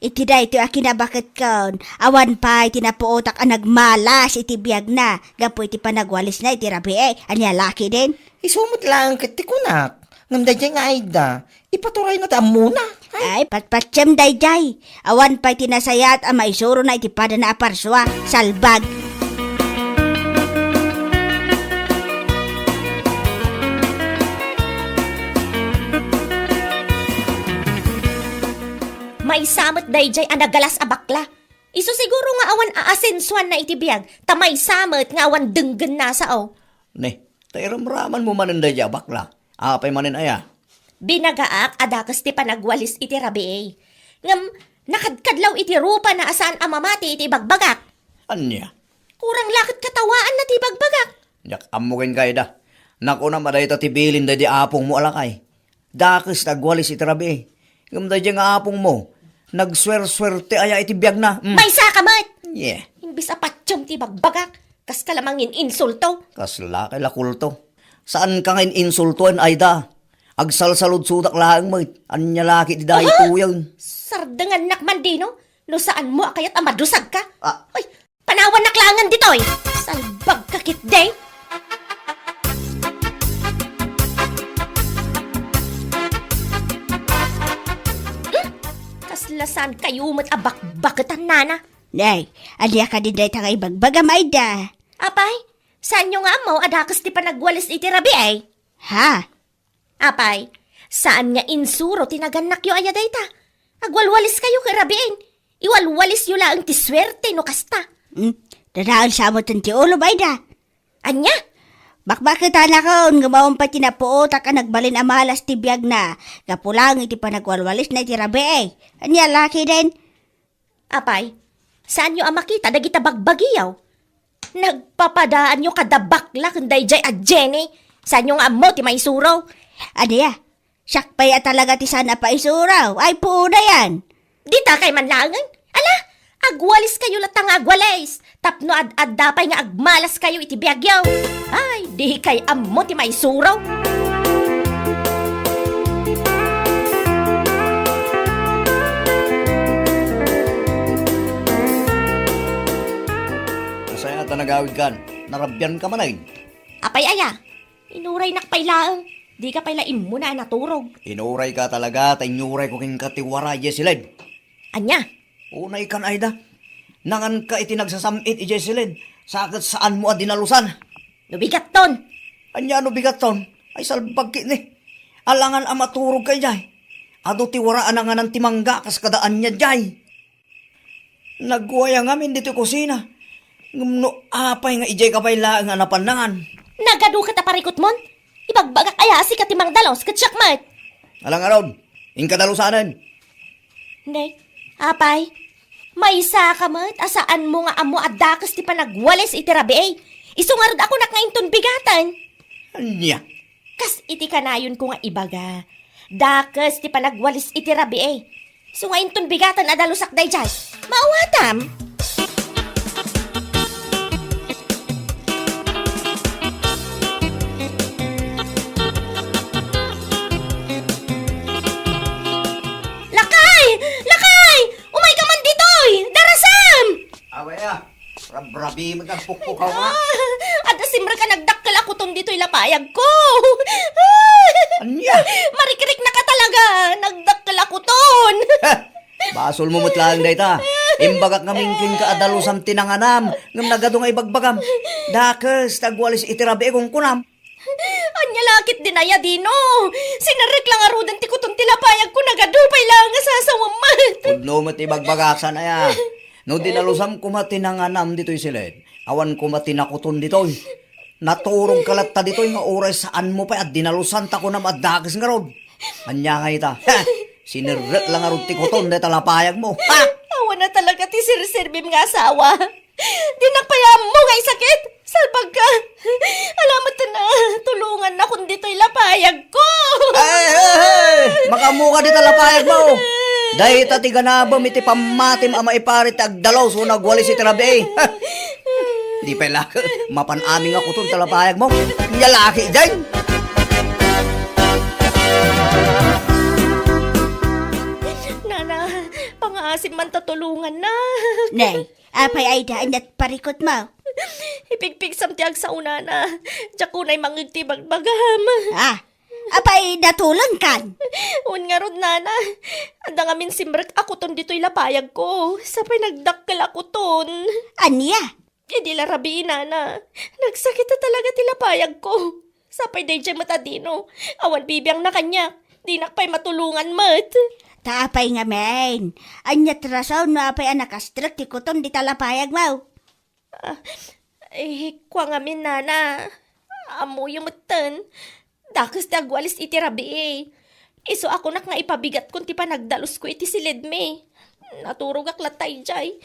Iti daytoy a kinabaketkon, awan pay ti napuotak a nagmalas iti biagna gapu iti panagwalisna iti rabii. Ania la ketdin? Isu met laeng ket ti kunak. Ngem daydiay nga Aida, ipaturayna ti ammona. Ay, patpatiem daydiay. Awan pay ti nasayaat a maisurona iti padana a parsua. Salbag. Maysa met daydiay a nagalas a bakla. Isu siguro nga awan aasensuanna iti biag, ta maysa met nga awan denggenna a sao. Ne, ta iramramanmo manen daydiay a bakla. Apay manen aya? Binagaak a dakes ti panagwalis iti rabii. Ngem, nakadkadlaw iti rupana a saan a mamati iti ibagbagak. Ania? Kurang la ket katawaanna ti ibagbagak. Diak ammo kenka, Aida. Nakunam a dayta ti bilin daydi apongmo a lakay. Dakes ti agwalis iti rabii. Ngem daydiay nga apongmo, nagsuersuerte aya iti biagna. Mm. Maysaka met! Yeah. Imbes a patiem ti ibagbagak, kaska la mangin-insulto. Kasla kay la kulto. Saanka nga in-insultoen, Aida. Agsalsaludsodak laeng met. Ania la ketdi daytoyen? Sardengannak man dino, no saanmo a kayat a madusagka. Ah. Ay, panawannak laengen ditoy. Salbagka ketdi. Saan kayo met a bakbaketan, nana? Nay, ania kadi dayta nga ibagbagam, Aida? Apay, saanyo nga ammo a dakes ti panagwalis iti rabii? Ha? Apay, saan nga insuro ti nagannakyo aya dayta? Agwalwalis kayo ken rabiin. Iwalwalisyo laeng ti suerte no kasta. Hmm? Dadael sa met ti ulo, Aida. Ania? Bakbaketanakon, ngem awan pay ti napuotak a nagbalin a malas ti biagna. Gapu laeng iti panagwalwalisna iti rabii. Ania la ketdin? Apay, saanyo a makita dagita bagbagiyo? Nagpapadaanyo kada bakla ken daydiay a Jenny. Saanyo nga ammo ti maisuro? Ania? Siak pay a talaga ti saan a paisuro. Ay, puoda yan. Dita kay man laengen. Ala, agwalis kayo latta nga agwalis. Tapno ad-adda pay nga agmalas kayo iti biagyo. Ay, di kay ammo ti maisuro. Asaya ta nagawid kan, narabian ka manen. Apay aya, inuraynak pay laeng. Di ka pay la immuna a naturog. Inuray ka talaga, ta inyuray ko kenka ti wara, Jesselyn. Ania? Unay kan, Aida. Nangan ka iti nagsasam-it, Jesselyn. Sa ket saan mo a dinalusan. No bigatton. Ania no bigatton? Ay, salbag ketdi. Alangan a maturog ka idiay. Adu ti wara a nanganan ti mangga, kas kada ania diay. Nagwaya ngamin ditoy kusina. Ngem no apay nga idiay ka pay laeng a napannangan. Nagadu ket a parikutmon? Ibagbagak aya a sika ti mangdalus ket siak met. Ala ngarud, inka dalusanen. Ne, apay, maysa ka met a saanmo nga ammo a dakes ti panagwalis iti rabii. Isu ngarud a kunak nga inton bigaten. Ania? Kas iti kanayonko nga ibaga, dakes ti panagwalis iti rabii. Isu nga inton bigaten a dalusak daydiay. Maawatam! Lakay! Lakay! Umay ka man ditoy! Darasam! Awaya, rabrabi met agpukpukaw nga. Ah, adda simrek a nagdakkel a kuton ditoy lapayagko. Ania? Marikrik na ka talaga. Nagdakkel a kuton. Basol mo met laeng dayta. Imbagak ngamin kenka a dalusam ti nanganam, ngem nagadu nga ibagbagam. Dakes ti agwalis iti rabii, kunkunam. Ania la ketdin aya, Dino? Sinerrek la ngaruden ti kuton ti lapayagko, nagadu pay laeng a sasawem met. Pudno met ti ibagbagak, saan aya? No dinalusam koma ti nanganam ditoy siled, awan koma ti nakuton ditoy. Naturog ka latta ditoy nga uray saanmo pay a dinalusan ta kunam a dakes ngarud. Ania nga ita? Ha! Sinerrek la ngarud ti kuton dayta lapayagmo. Ha! Awan a talaga ti serserbim nga asawa. Dinak pay ammo nga isakit. Salbag ka. Ala met a, tulongannakon ditoy lapayagko. Ay, ay, ay! Makaammo ka dita lapayagmo. Dayta ti ganabem iti pammatim a maiparit ti agdalus wenno agwalis iti rabii. Di pay la mapan amin nga kuton ta lapayagmo. Nia la ketdin. Nana, pangaasim man ta tulongannak. Nay, apay, Aida, ania ti parikutmo? Ipigpigsam ti agsao, nana. Diak unay mangngeg ti ibagbagam. Ah, apay, natulongkan? Wen ngarud, nana. Adda ngamin simrek a kuton ditoy lapayagko. Sa pay nagdakkel a kuton. Ania? Idi la rabii, nana, nagsakit a talaga ti lapayagko. Sa pay daydiay met a Dino, awan bibiangna kaniak. Dinak pay matulongan met. Ta apay ngamin? Ania ti rason no apay a nakastrek ti kuton dita lapayagmo? Ah, eh, kua ngamin, nana. Ammoyo metten. Dakes ti agwalis iti rabii. Isu a kunak nga ipabigatkon ti panagdalusko iti siledmi. Naturogak latta idiay.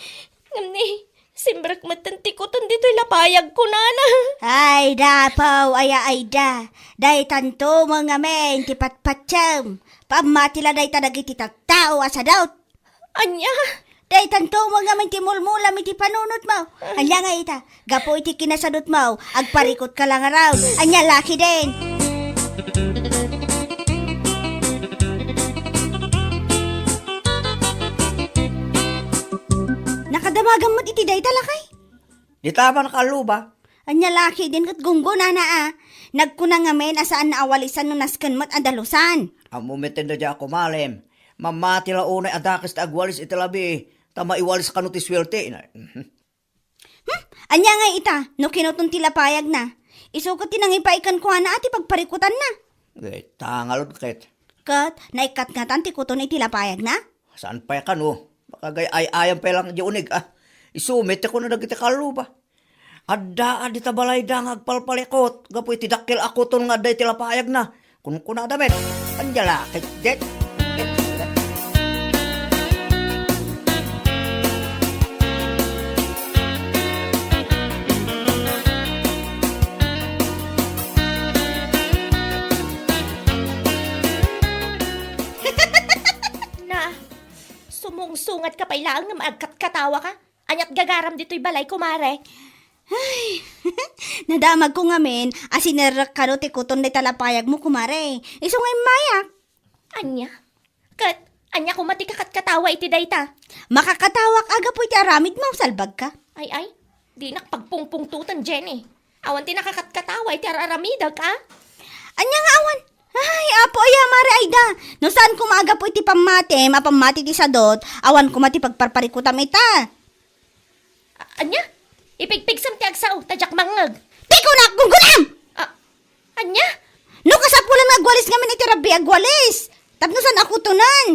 Ngem ni, simrek metten ti kuton ditoy lapayagko, nana. Ay, dapaw, aya, Aida. Daytanto met ngamin ti patpatiem. Pammati la dayta dagiti tattao a sadut. Ania? Daytanto met ngamin ti mulmulam iti panunotmo. Ania nga ita? Gapu iti kinasadutmo, agparikut ka la ngarud. Ania la ketdin? Nakadamagam met iti dayta, lakay? Dita man kalluba. Ania la ketdin ket gunggonana a. Nagkuna ngamin a saanna a walisan no nasken met a dalusan. Ammo metten daydiay a kumalem. Mamati la unay a dakes ti agwalis iti labi, ta maiwalis kano ti suerte. Hmm? Ania ngay ita, no kinuton ti lapayagna? Isu ket ti nangipay kenkuana a ti pagparikutanna. Ket tangalon ket. Ket naikkat ngatan ti kuton iti lapayagna? Saan pay kano? Makagay-ay-ayam pay lang di unig, ah. Isu met ti kuna dagiti kalluba. Adda a dita balayda nga agpalpalikot gapu iti dakkel a kuton nga adda iti lapayagna. Kunkunada met, "Ania la ketdi?" Na, sumungsungat ka pay laeng nga agkatkatawa ka? Aniat gagaram ditoy balay, kumare? Ay, nadamagko ngamin a sinerrek kano ti kuton dayta lapayagmo, kumare. Isu nga immayak. Ania? Ket ania koma ti kakatkatawa iti dayta? Makakatawak a gapu iti aramidmo, salbag ka. Ay, ay, dinak pagpungpungtotan, Jenny. Awan ti nakakatkatawa iti ar-aramidek, a? Ania nga awan? Ay, Apo, aya, Mare Aida. No saan koma a gapu iti pammatim a pammati ti sadot, awan koma ti pagparparikutam ita. A-, ania? Ipigpigsam ti agsao, ta diak mangngeg. Ti kunak, gunggunam! A-, ania? No kasapulan nga agwalis ngamin iti rabii, agwalis. Tapno saan a kutonen.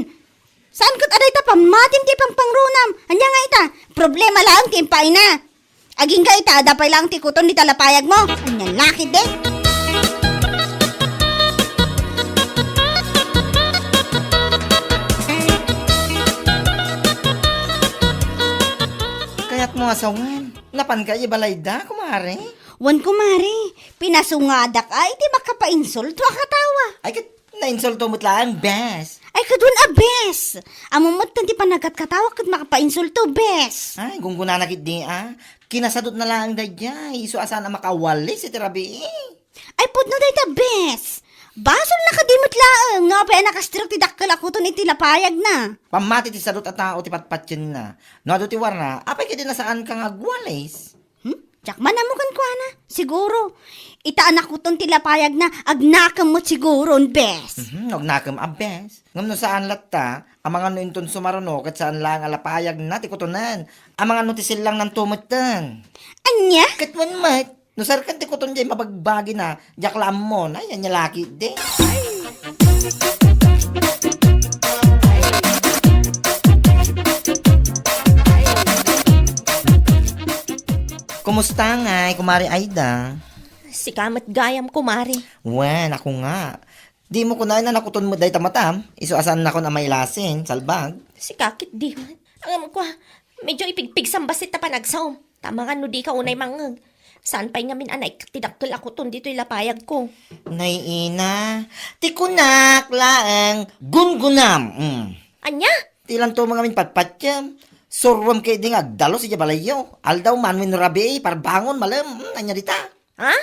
Saan ket a dayta pammatim ti pangpangrunam. Ania nga ita? Problema laeng ti impaayna. Agingga ita, adda pay laeng ti kuton dita lapayagmo. Ania la ketdi? Kayatmo a sawen? Napanka idiay balayda, kumare? Wen, kumare. Pinasungadak a iti makapainsulto a katawa. Ay, ket nainsulto met laeng, bes. Ay, kaduan a bes. Ammom met ti panagkatkatawa ket makapainsulto, bes. Ay, gungguna na ketdi, a. Kinasadutna laeng daydiay, isu a saan a makawalis iti rabii. Ay, pudno dayta, bes. Basolna kadi met laeng no apay a nakastrek ti dakkel a kuton iti lapayagna. Pammati ti sadot a tao ti patpatienna. No adu ti warna, apay ketdi nasaanka nga agwalis? Hmm? Diak man ammo kenkuana. Siguro, ita a nakuton ti lapayagna, agnakem met siguron, bes. Mhm, agnakem a bes. Ngem no saan latta, amangan no inton sumaruno ket saan laeng a lapayagna ti kutonen. Amangan no ti sellangnanto metten. Ania? Ket wen met, no serken ti kuton diay mabagbagina, diak la ammon. Ay, ania la ketdi. Kumusta ngay, Kumare Aida? Sika met gayam, kumare. Wen, ako nga. Dimo kunaen a nakuton met dayta matam, isu a saannakon a mailasin, salbag. Sika ketdi met. Ngem kua, medyo ipigpigsam bassit ta panagsaom. Ta amangan no dika unay mangngeg. Saan pay ngamin a naikkat ti dakkel a kuton ditoy lapayagko. Nay ina, ti kunak laeng gungunam. Mm. Ania? Ti lanto mo ngamin patpatiem. Suruem ketdi nga agdalus idiay balayyo. Aldaw man wenno rabii, parbangon, malem. Mm, ania dita? Ha?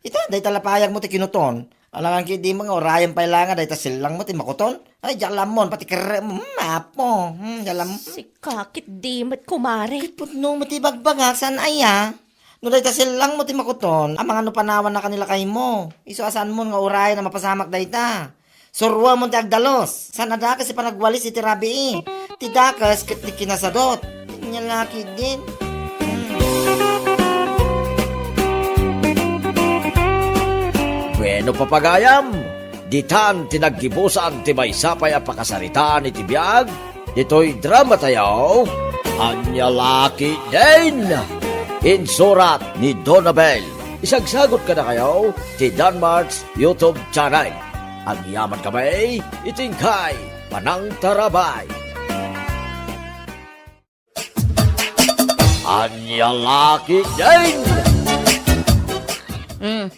Ita, dayta lapayagmo ti kinuton. Alangan ketdi met nga urayem pay la nga dayta sellangmo ti makuton. Ay, diak la ammon, pati kerrem. Hmm, apo. Hmm, diak la am-, Sika ketdi met, kumare. Ket pudno met ti bagbagak, saan aya? No dayta sellangmo ti makuton, amangan no panawanna kani lakaymo. Isu a saanmon nga urayen a mapasamak dayta. Suruamon ti agdalus. Saan a dakes ti panagwalis iti rabii. Ti dakes ket ti kinasadot. Ania la ketdin. Bueno, papagayam, ditan ti naggibusan ti maysa pay a pakasaritaan iti biag ditoy dramatayo, Ania la ketdin. Insurat ni Donabel. Isagsagut kadakayo ti Danmart's YouTube channel. Agyaman kami iti inkay panangtarabay. Ania la ketdin? Mm.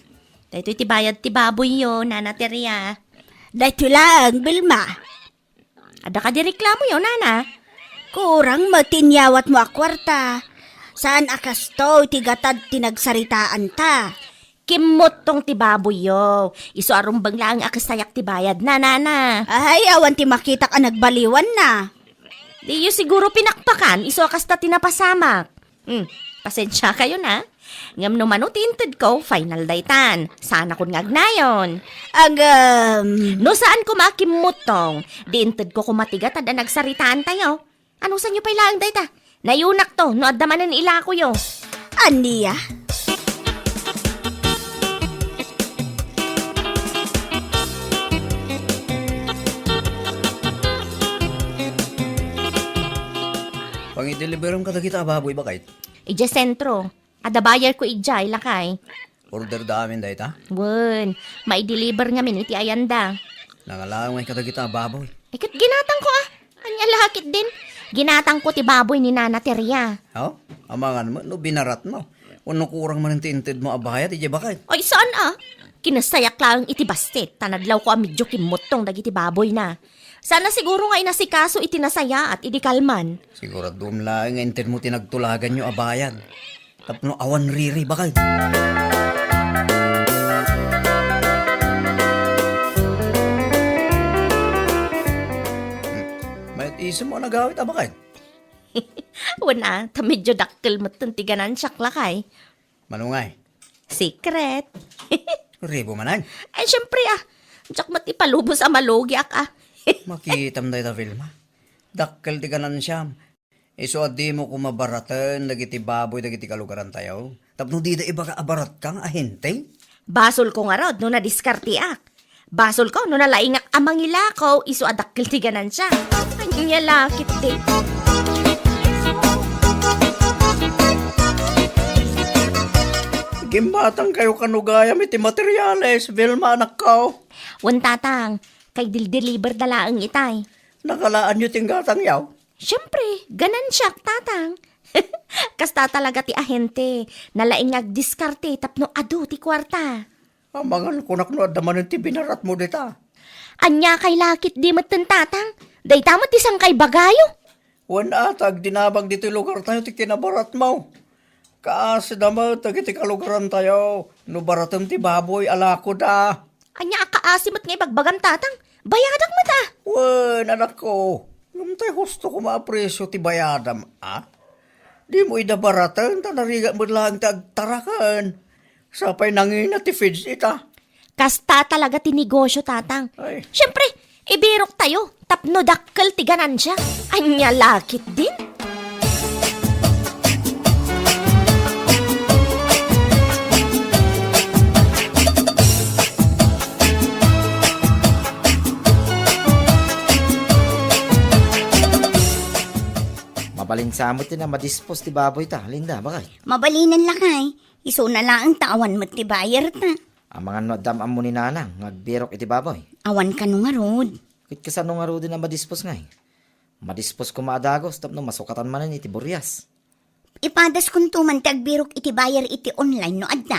Daytoy ti bayad ti baboyyo, Nana Teria. Daytoy laeng, Vilma. Adda kadi reklamoyo, Nana? Kurang met ti inyawatmo a kuarta. Saan a kastoy ti gatad ti nagsaritaanta. Kimmuttong ti baboyyo. Isu a rumbeng laeng a kastayak ti bayadna, Nana. Ay, awan ti makitak a nagbaliwanna. Diyo siguro pinakpakan, isu a kasta ti napasamak. Hmm. Pasensiakayon, a. Ngem no mano ti intedko, final daytan. Saanakon nga agnayon. Agam. No saan koma a kimmuttong, di intedko koma ti gatad a nagsaritaantayo. Anusanyo pay laeng dayta? Nayonakto no adda manen ilakoyo. Ania? Pangideliberem kadagita a baboy, baket? Idiay sentro. Adda bayarko idiay, lakay. Order da amin dayta? Wen, maideliver ngamin iti ayanda. Nangalaw ngay kadagita a baboy. Eh, ket ginatangko, a. Ania la ketdin? Ginatangko ti baboy ni Nana Teria. Oh, amangan met no binaratmo. Wenno kurang manen ti intedmo a bayad idiay baket? Ay, saan, a? Kinasayak laeng iti bassit, ta nadlawko a medio kimmuttong dagiti baboyna. Saan a siguro nga inasikaso iti nasayaat idi kalman. Siguraduem laeng nga intedmo ti nagtulaganyo a bayad. Tapno awan riri, baket. Mayat isem mo a nagawit a baket? Wen a, ta medio dakkel metten ti ganansiak, lakay. Mano ngay? Secret. Ribo manen? Ay, siyempre, a. Diak met ipalubos a malugiak, a. Makitam dayta, Vilma. Dakkel ti ganansiam. Isu a dimo koma baraten dagiti baboy dagiti kalugarantayo. Tapno dida ibaga a baratka nga ahente? Basolko ngarud no nadiskarteak. Basolko no nalaingak a mangilako isu a dakkel ti ganansia. Ania la ketdi? Gimmatangkayo kano gayam iti materiales, Vilma, anakko. Wen, tatang, kay dildeliberda laeng itay. Nakalaanyo ti inggatangyo? Siyempre, ganansiak, tatang. Kasta talaga ti ahente. Nalaing nga agdiskarte tapno adu ti kuarta. Amangan kunak no adda manen ti binaratmo dita. Ania kay la ketdi metten, tatang? Dayta met ti sangkay bagayo. Wen a, ta agdinamag ditoy lugartayo ti kinabaratmo. Kaasida met dagiti kalugarantayo no baratem ti baboy a lakoda. Ania a kaasi met nga ibagbagam, tatang? Bayadak met, a. Wen, anakko, ngem tay husto koma a presio ti bayadam, a? Dimo ida baraten ta narigat met laeng ti agtaraken. Sapay nangina ti feeds ita. Kasta talaga ti negosyo, tatang. Ay. Siyempre, ibiroktayo tapno dakkel ti ganansia. Ania la ketdin? Mabalin sa met ti na madispos ti baboy ta, Linda, baket? Mabalinen, lakay. Isuna laeng ta awan met ti buyer ta. Amangan no adda am-ammo ni Nana nga agbirok iti baboy. Awan kano ngarud. Ket kasano ngaruden a madispos ngay? Madispos koma a dagus tapno masukatan manen iti burias. Ipadaskonto man ti agbirok iti buyer iti online no adda.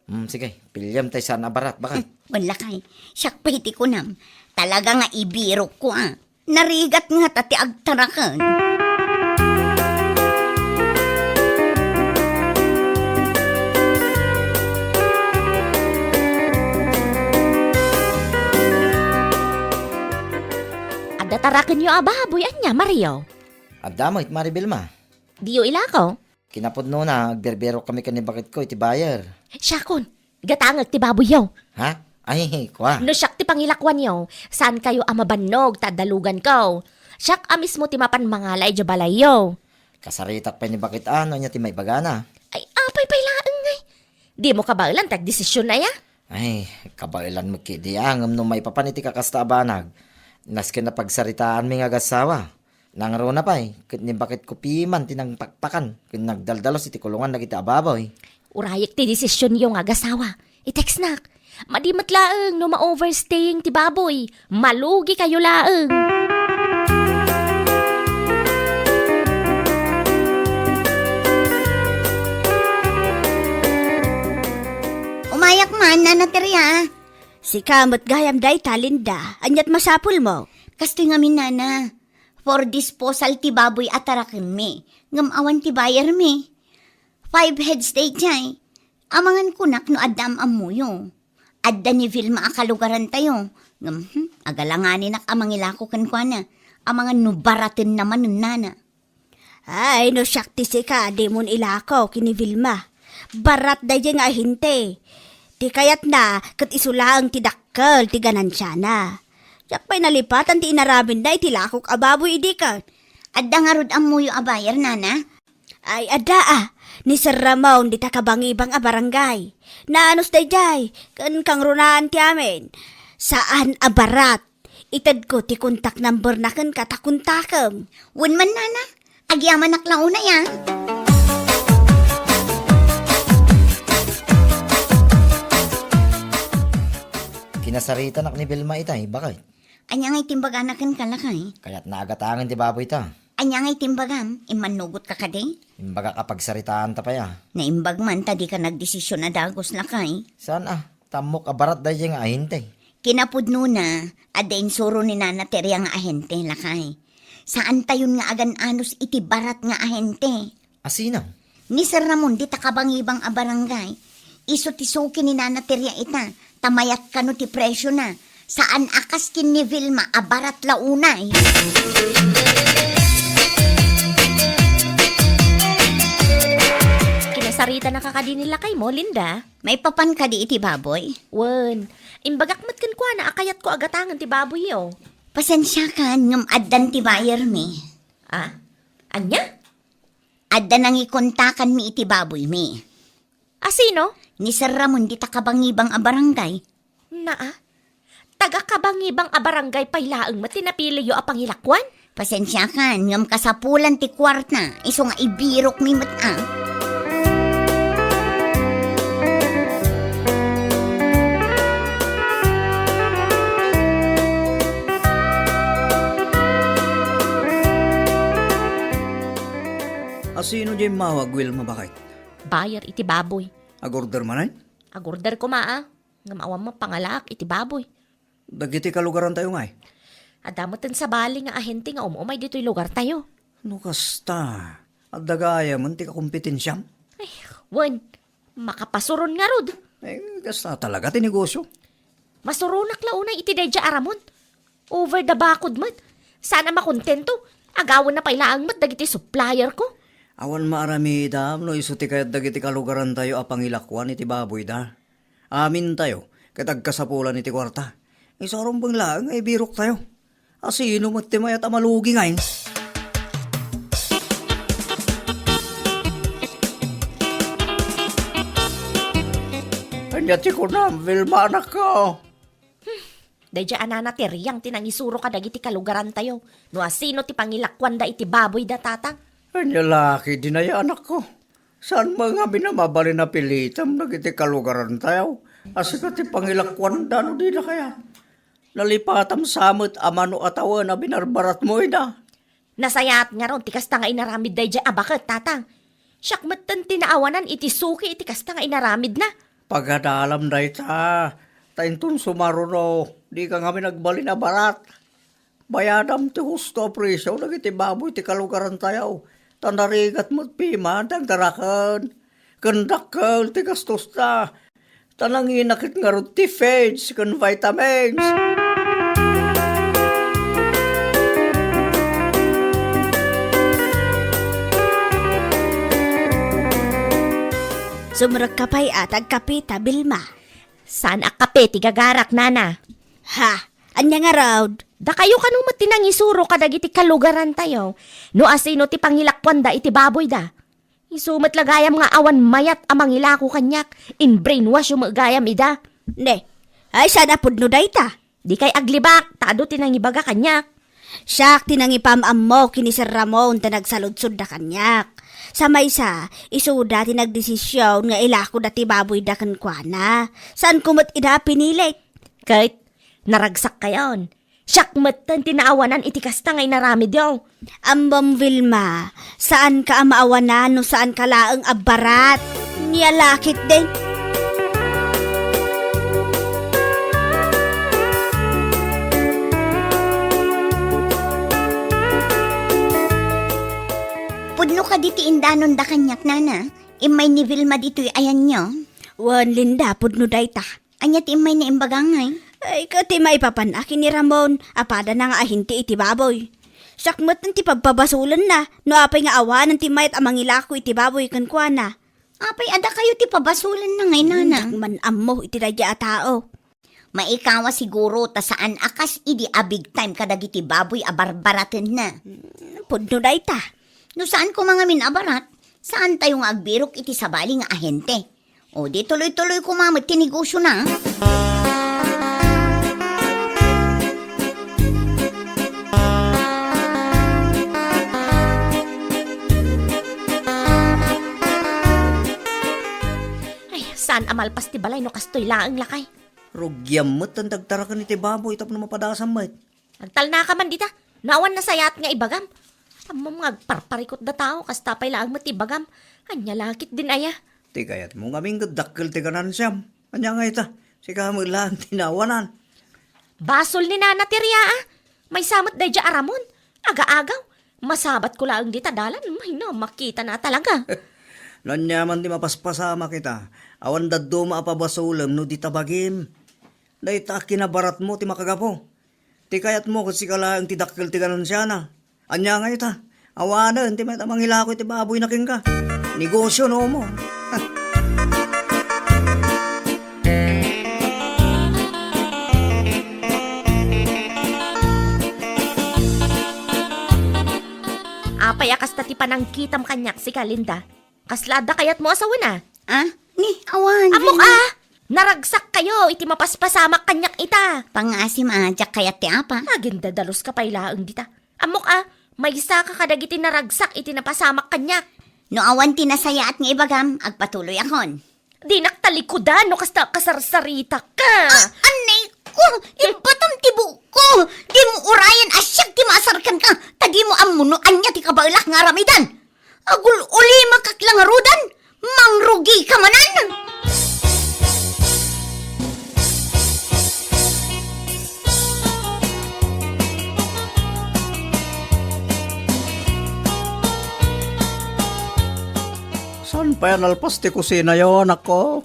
Hmm, sige, piliam tay saan a barat, baket. Hmm, wen lakay, siak pay ti kunam. Talaga nga ibirokko, a. Narigat ngata ti agtaraken. Adda tarakenyo a baboy, ania, Mario? Adda met, Mari Vilma. Diyo ilako? Kinapudnona, agbirbirok kami ken ni baketko iti buyer. Siakon, gatangek ti baboyyo. Ha? Ay, kua. No siak ti pangilakuanyo, saankayo a mabannog ta adda luganko. Siak a mismo ti mapan mangala idiay balayyo. Kasaritak pay ni baket a no ania ti maibagana. Ay, apay pay laeng ngay. Dimo kabaelan ti agdesision aya? Ay, kabaelan met ketdi a, ngem no maipapan iti kakasta a banag, nasken a pagsaaritaanmi nga agasawa. Nangruna pay, ket ni baketko piman ti nangpakpakan ken nagdaldalus iti kulongan dagiti ababoy. Urayek ti desisionyo nga agasawa. I-textnak. Madi met laeng no ma-overstaying ti baboy. Malugikayo laeng. Umayak man, Nana Teria. Sika met gayam dayta, Linda. Aniat masapulmo? Kastoy ngamin, Nana. For disposal ti baboy a tarakenmi, ngem awan ti buyermi. Five heads daydiay. Amangan kunak no adda am-ammoyo. Adda ni Vilma a kalugarantayo, ngem, hmm, agalanganinak a mangilako kenkuana. Amangan no baratenna manen, Nana. Ay, no siak ti sika, dimon ilako ken ni Vilma. Barat daydiay nga ahente. Ti kayatna, ket isu laeng ti dakkel ti ganansiana. Diak pay nalipatan ti inaramidna iti lakok a baboy idi ket. Adda ngarud ammoyo a buyer, nana? Ay, adda a. Ni Sir Ramon dita kabangibang a barangay. Naanus daydiay, ken kangrunaan ti amin. Saan a barat. Itedko ti contact number na kenka ta kontakem. Wen man, nana, agyamanak la unay, a. Kinasaritanak ni Vilma itay, baket. Ania nga itimbagana kenka, lakay? Kayatna a gatangen ti baboyta. Ania nga itimbagam? Immannugotka kadi? Imbagak a pagsaritaanta pay a. Naimbag man ta dika nagdesisyon a dagus, lakay. Saan a? Ta ammok a barat daydiay nga ahente. Kinapudnona, adda insuro ni Nana Teria nga ahente, lakay. Saantayon nga agan-anus iti barat nga ahente. A sino? Ni Sir Ramon dita kabangibang a barangay. Isu ti suki ni Nana Teria ita, ta mayat kano ti presiona. Saan a kas ken ni Vilma a barat la unay. Kinasaritanaka kadi ni lakaymo, Linda? Maipapan kadi iti baboy? Wen, imbagak met kenkuana a kayatko a gatangen ti baboyyo. Pasensiakan, ngem addan ti buyermi. A? Ania? Adda nangikontakanmi iti baboymi. A sino? Ni Sir Ramon dita kabangibang a barangay. Naa? Taga-kabangibang a barangay pay laeng met ti napiliyo a pangilakuan? Pasensiakan, ngem kasapulan ti kuarta, isu nga ibirokmi met a. A sino diay immawag, Wilma, baket? Buyer iti baboy. Agorder manen? Agorder koma a. Ngem awan met pangalaak iti baboy. Dagiti kalugarantayo ngay? Adda metten sabali nga ahente nga um-umay ditoy lugartayo. No kasta, adda gayamen ti kakompetensiam? Ay, wen, makapasuron ngarud. Eh, kasta talaga ti negosyo. Masuronak la unay iti daydiay a Ramon. Over the bakod met. Saan a makontento. Agawenna pay laeng met dagiti supplier ko. Awan maaramidam no isu ti kayat dagiti kalugarantayo a pangilakuan iti baboyda. Amintayo ket agkasapulan iti kuarta. Isu a rumbeng laeng nga ibiroktayo. A sino met ti mayat a malugi ngay? Ania ti kunam, Vilma, anakko? Daydiay a Nana Teriang ti nangisuro kadagiti kalugarantayo no a sino ti pangilakuanda iti baboyda, Tatang. Ania la ketdin aya, anakko? Saan met ngamin a mabalin a pilitem dagiti kalugarantayo a sika ti pangilakuanda no dina kayat? Nalipatam sa met a mano a tawen a binarbaratmo ida. Nasayaat ngarud ti kasta nga inaramid daydiay a baket, Tatang. Siak metten ti naawanan iti suki iti kasta nga inaramidna. Pagadalam dayta, ta inton sumaruno, dika ngamin agbalin a barat. Bayadam ti husto a presio dagiti baboy ti kalugarantayo, ta narigat met piman ti agdaraken. Ken dakkel ti gastosta, ta nangina ket ngarud ti feeds ken vitamins. Sumrekka pay a ti agkapeta, Vilma. Saan a kape ti gagarak, Nana? Ha? Ania ngarud? Dakayo kano met ti nangisuro kadagiti kalugarantayo no a sino ti pangilakuanda iti baboyda. Isu met la gayam nga awan mayat a mangilako kaniak, in-brainwash yo met gayam ida. Ne, ay, saan a pudno dayta? Dikay aglibak, ta adu ti nangibaga kaniak. Siak ti nangipam-ammo ken ni Sir Ramon ta nagsaludsodda kaniak. Sa maysa, isuda ti nagdesisyon nga ilakoda ti baboyda kenkuana. Saanko met ida a pinilit. Ket, naragsak kayon. Siak metten ti naawanan iti kasta nga inaramidyo. Ammom, Vilma, saanka a maawanan no saanka laeng a barat. Nia la ketdin. Pudno kadi ti indanonda kaniak, Nana? Immay ni Vilma ditoy ayanyo? Wen, Linda, pudno dayta. Ania ti immayna imbaga ngay? Ay, ket ti maipapan-ak ken ni Ramon a padana nga ahinti iti baboy. Siak met ti pagpabasolenna, no apay nga awanen ti mayat a mangilako iti baboy kenkuana. Apay a dakayo ti pabasolenna ngay, nana? Diak man ammo iti daydiay a tao. Maikawa siguro ta saan a kas idi a big time kadagiti baboy a barbaratenna. Hmm, pudno dayta. No saan koma ngamin a barat, saan tayo nga agbirok iti sabali nga ahente. O di tuloy-tuloy koma met ti negosiona. Ay, saan a malpas ti balay no kastoy laeng, lakay? Rugiam met ti agtaraken iti baboy tapno mapadasam met. Agtalnaka man dita. No awan nasayaat nga ibagam. Ammom nga agparparikut da tao, kasta pay laeng met ibagam. Ania la ketdin aya? Ti kayatmo ngamin ket dakkel ti ganansiam. Ania ngay ta? Sika met laeng ti naawanan. Basol ni Nana ti ria, a. Maysa met daydiay a Ramon. Aga-agaw. Masabatko laeng dita dalan. Ay, no, makitana talaga. No ania man ti mapaspasamak ita, awan dadduma a pabasolem no dita bagim. Dayta a kinabaratmo ti makagapu. Ti kayatmo ket sika laeng ti dakkel ti ganansiana. Ania ngay ta? Awanen ti mayat a mangilako iti baboyna kenka. Negosio no mo. Apay a kasta ti panangkitam kaniak, sika, Linda? Kasla adda kayatmo a sawen a? Ah? Ni, awan, Ammok Vina. A! Naragsak kayo iti mapaspasamak kaniak ita. Pangasim a, diak kayat ti apa. Agindadalus ka pay laeng dita. Ammok a, maysa ka kadagiti naragsak iti napasamak kaniak. No awan ti nasayaat nga ibagam, agpatuloyakon. Dinak talikudan no kasta kasarsarita ka. Ah, anay ko, imbatam ti buok ko. Di mo urayan a siak ti maasar kenka, ta di mo ammo no ania ti kabaelak nga aramidan. Agul-ulimakak la ngaruden, mangrugi ka manen! Saan pay a nalpas ti kusinayo, anakko?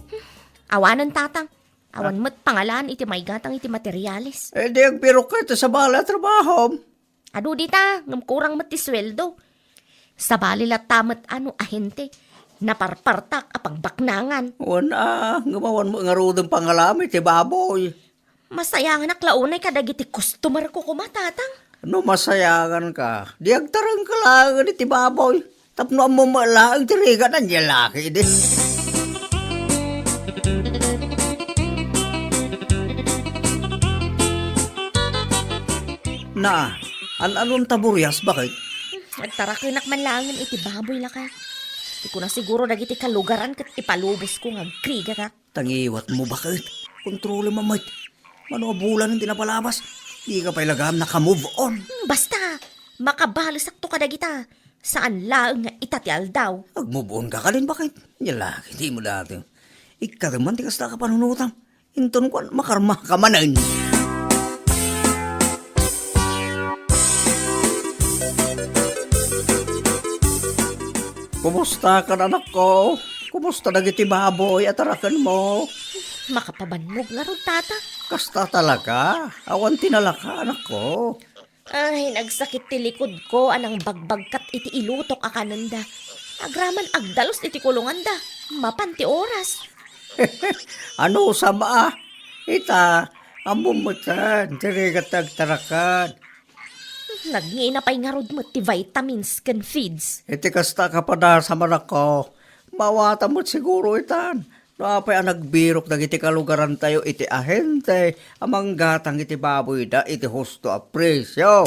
Awanen, tatang. Awan met pangalaan iti maigatang iti materiales. Eh, di agbirok ka iti sabali a trabahom. Adu dita, ngem kurang met ti sueldo. Sabali latta met a no ahente, naparpartak a pagbaknangan. Wen a, ngem awan met ngaruden pangalam iti baboy. Masayanganak la unay kadagiti customer ko koma, tatang. No masayangan ka, di agtareng ka laengen iti baboy. Tapno ammom met laeng ti rigat, ania la ketdi. Na, an-anon ta burias, baket? Agtarakenak man laengen iti baboy, lakay. Ti kuna siguro dagiti kalugaran ket ipalubosko nga agrigakak. Tangiwatmo, baket. Kontrolem met. Mano a bulan ti napalabas, dika pay la gayam naka-move on. Hmm, basta, makabalesakto kadagita. Saan laeng nga ita ti aldaw. Ag-move on ka kadin, baket. Nia la ketdi mo dayta. Ikkatem man ti kasta a panunotam. Inton kuan, makarma ka manen. Kumusta ka, anakko? Kumusta dagiti baboy a tarakenmo? Makapabannog ngarud, tata. Kasta talaga. Awan ti nalaka, anakko. Ay, nagsakit ti likod ko a nangbagbagkat iti ilutok a kanenda. Agraman agdalus iti kulonganda. Mapan ti oras. Anusam a? Ita, ammom met ti rigat ti agtarakan. Nagngina pay ngarud met ti vitamins ken feeds. Iti kasta a kapadasam, anakko, maawatam met siguro itan. No apay a nagbirok dagiti kalugarantayo iti ahente a manggatang iti baboyda iti husto a presio.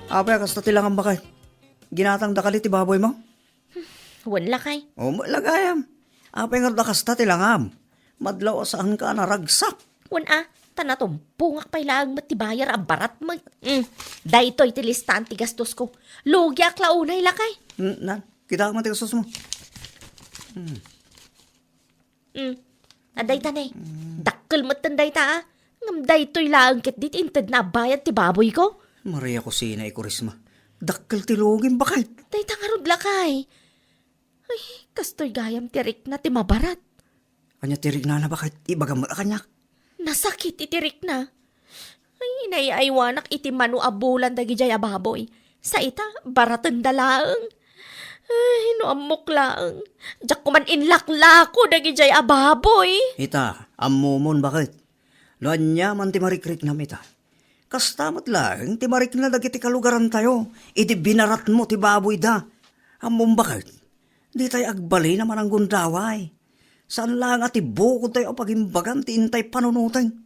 Apay a kasta ti langam, baket? Ginatangda kadi ti baboymo? Wen, lakay. O, met la gayam. Apay ngarud a kasta ti langam? Madlaw a saanka a naragsak. Wen a, ta natumpongak pay laeng met ti bayar a barat met. Mm, daytoy ti listaan ti gastosko. Lugiak la unay, lakay. Mm, na, kitaek met ti gastosmo. Mm. Mm. Adda ita ne. Mm. Dakkel metten dayta, a. Ngem daytoy laeng ketdi ti intedna a bayad ti baboyko. Maria Cocina y Cuaresma. Dakkel ti lugim, baket. Dayta ngarud, lakay. Ay, kastoy gayam ti rikna ti mabarat. Ania ti riknana, baket? Ibagam met a kaniak. Nasakit iti rikna. Ay, inay-aywanak iti mano a bulan dagidiay a baboy. Sa ita, baratenda laeng. Ay, no ammok laeng. Diak koman inlaklako dagidiay a baboy. Ita, ammomon, baket? No aniaman ti marikriknam ita. Kasta met laeng ti marikna dagiti kalugarantayo idi binaratmo ti baboyda. Ammom, baket? Ditay agbalin a mananggundaway. Saan laeng a ti bukodtayo a pagimbagan ti intay panunoten.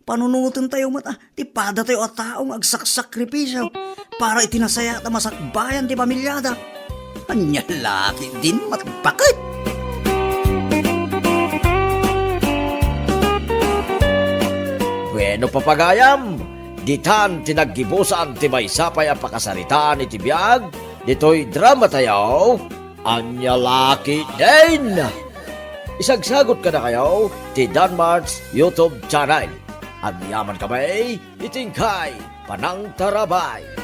Panunotentayo met a ti padatayo a tao nga agsaksakripisio para iti nasayaat a masakbayan ti pamiliada. Ania la ketdin, baket? Bueno, papagayam, ditan ti naggibusan ti maysa pay a pakasaritaan iti biag ditoy dramatayo. Ania la ketdin? Isagsagot kadakayo ti Danmart's YouTube channel. Agyamankami iti inkay panangtarabay.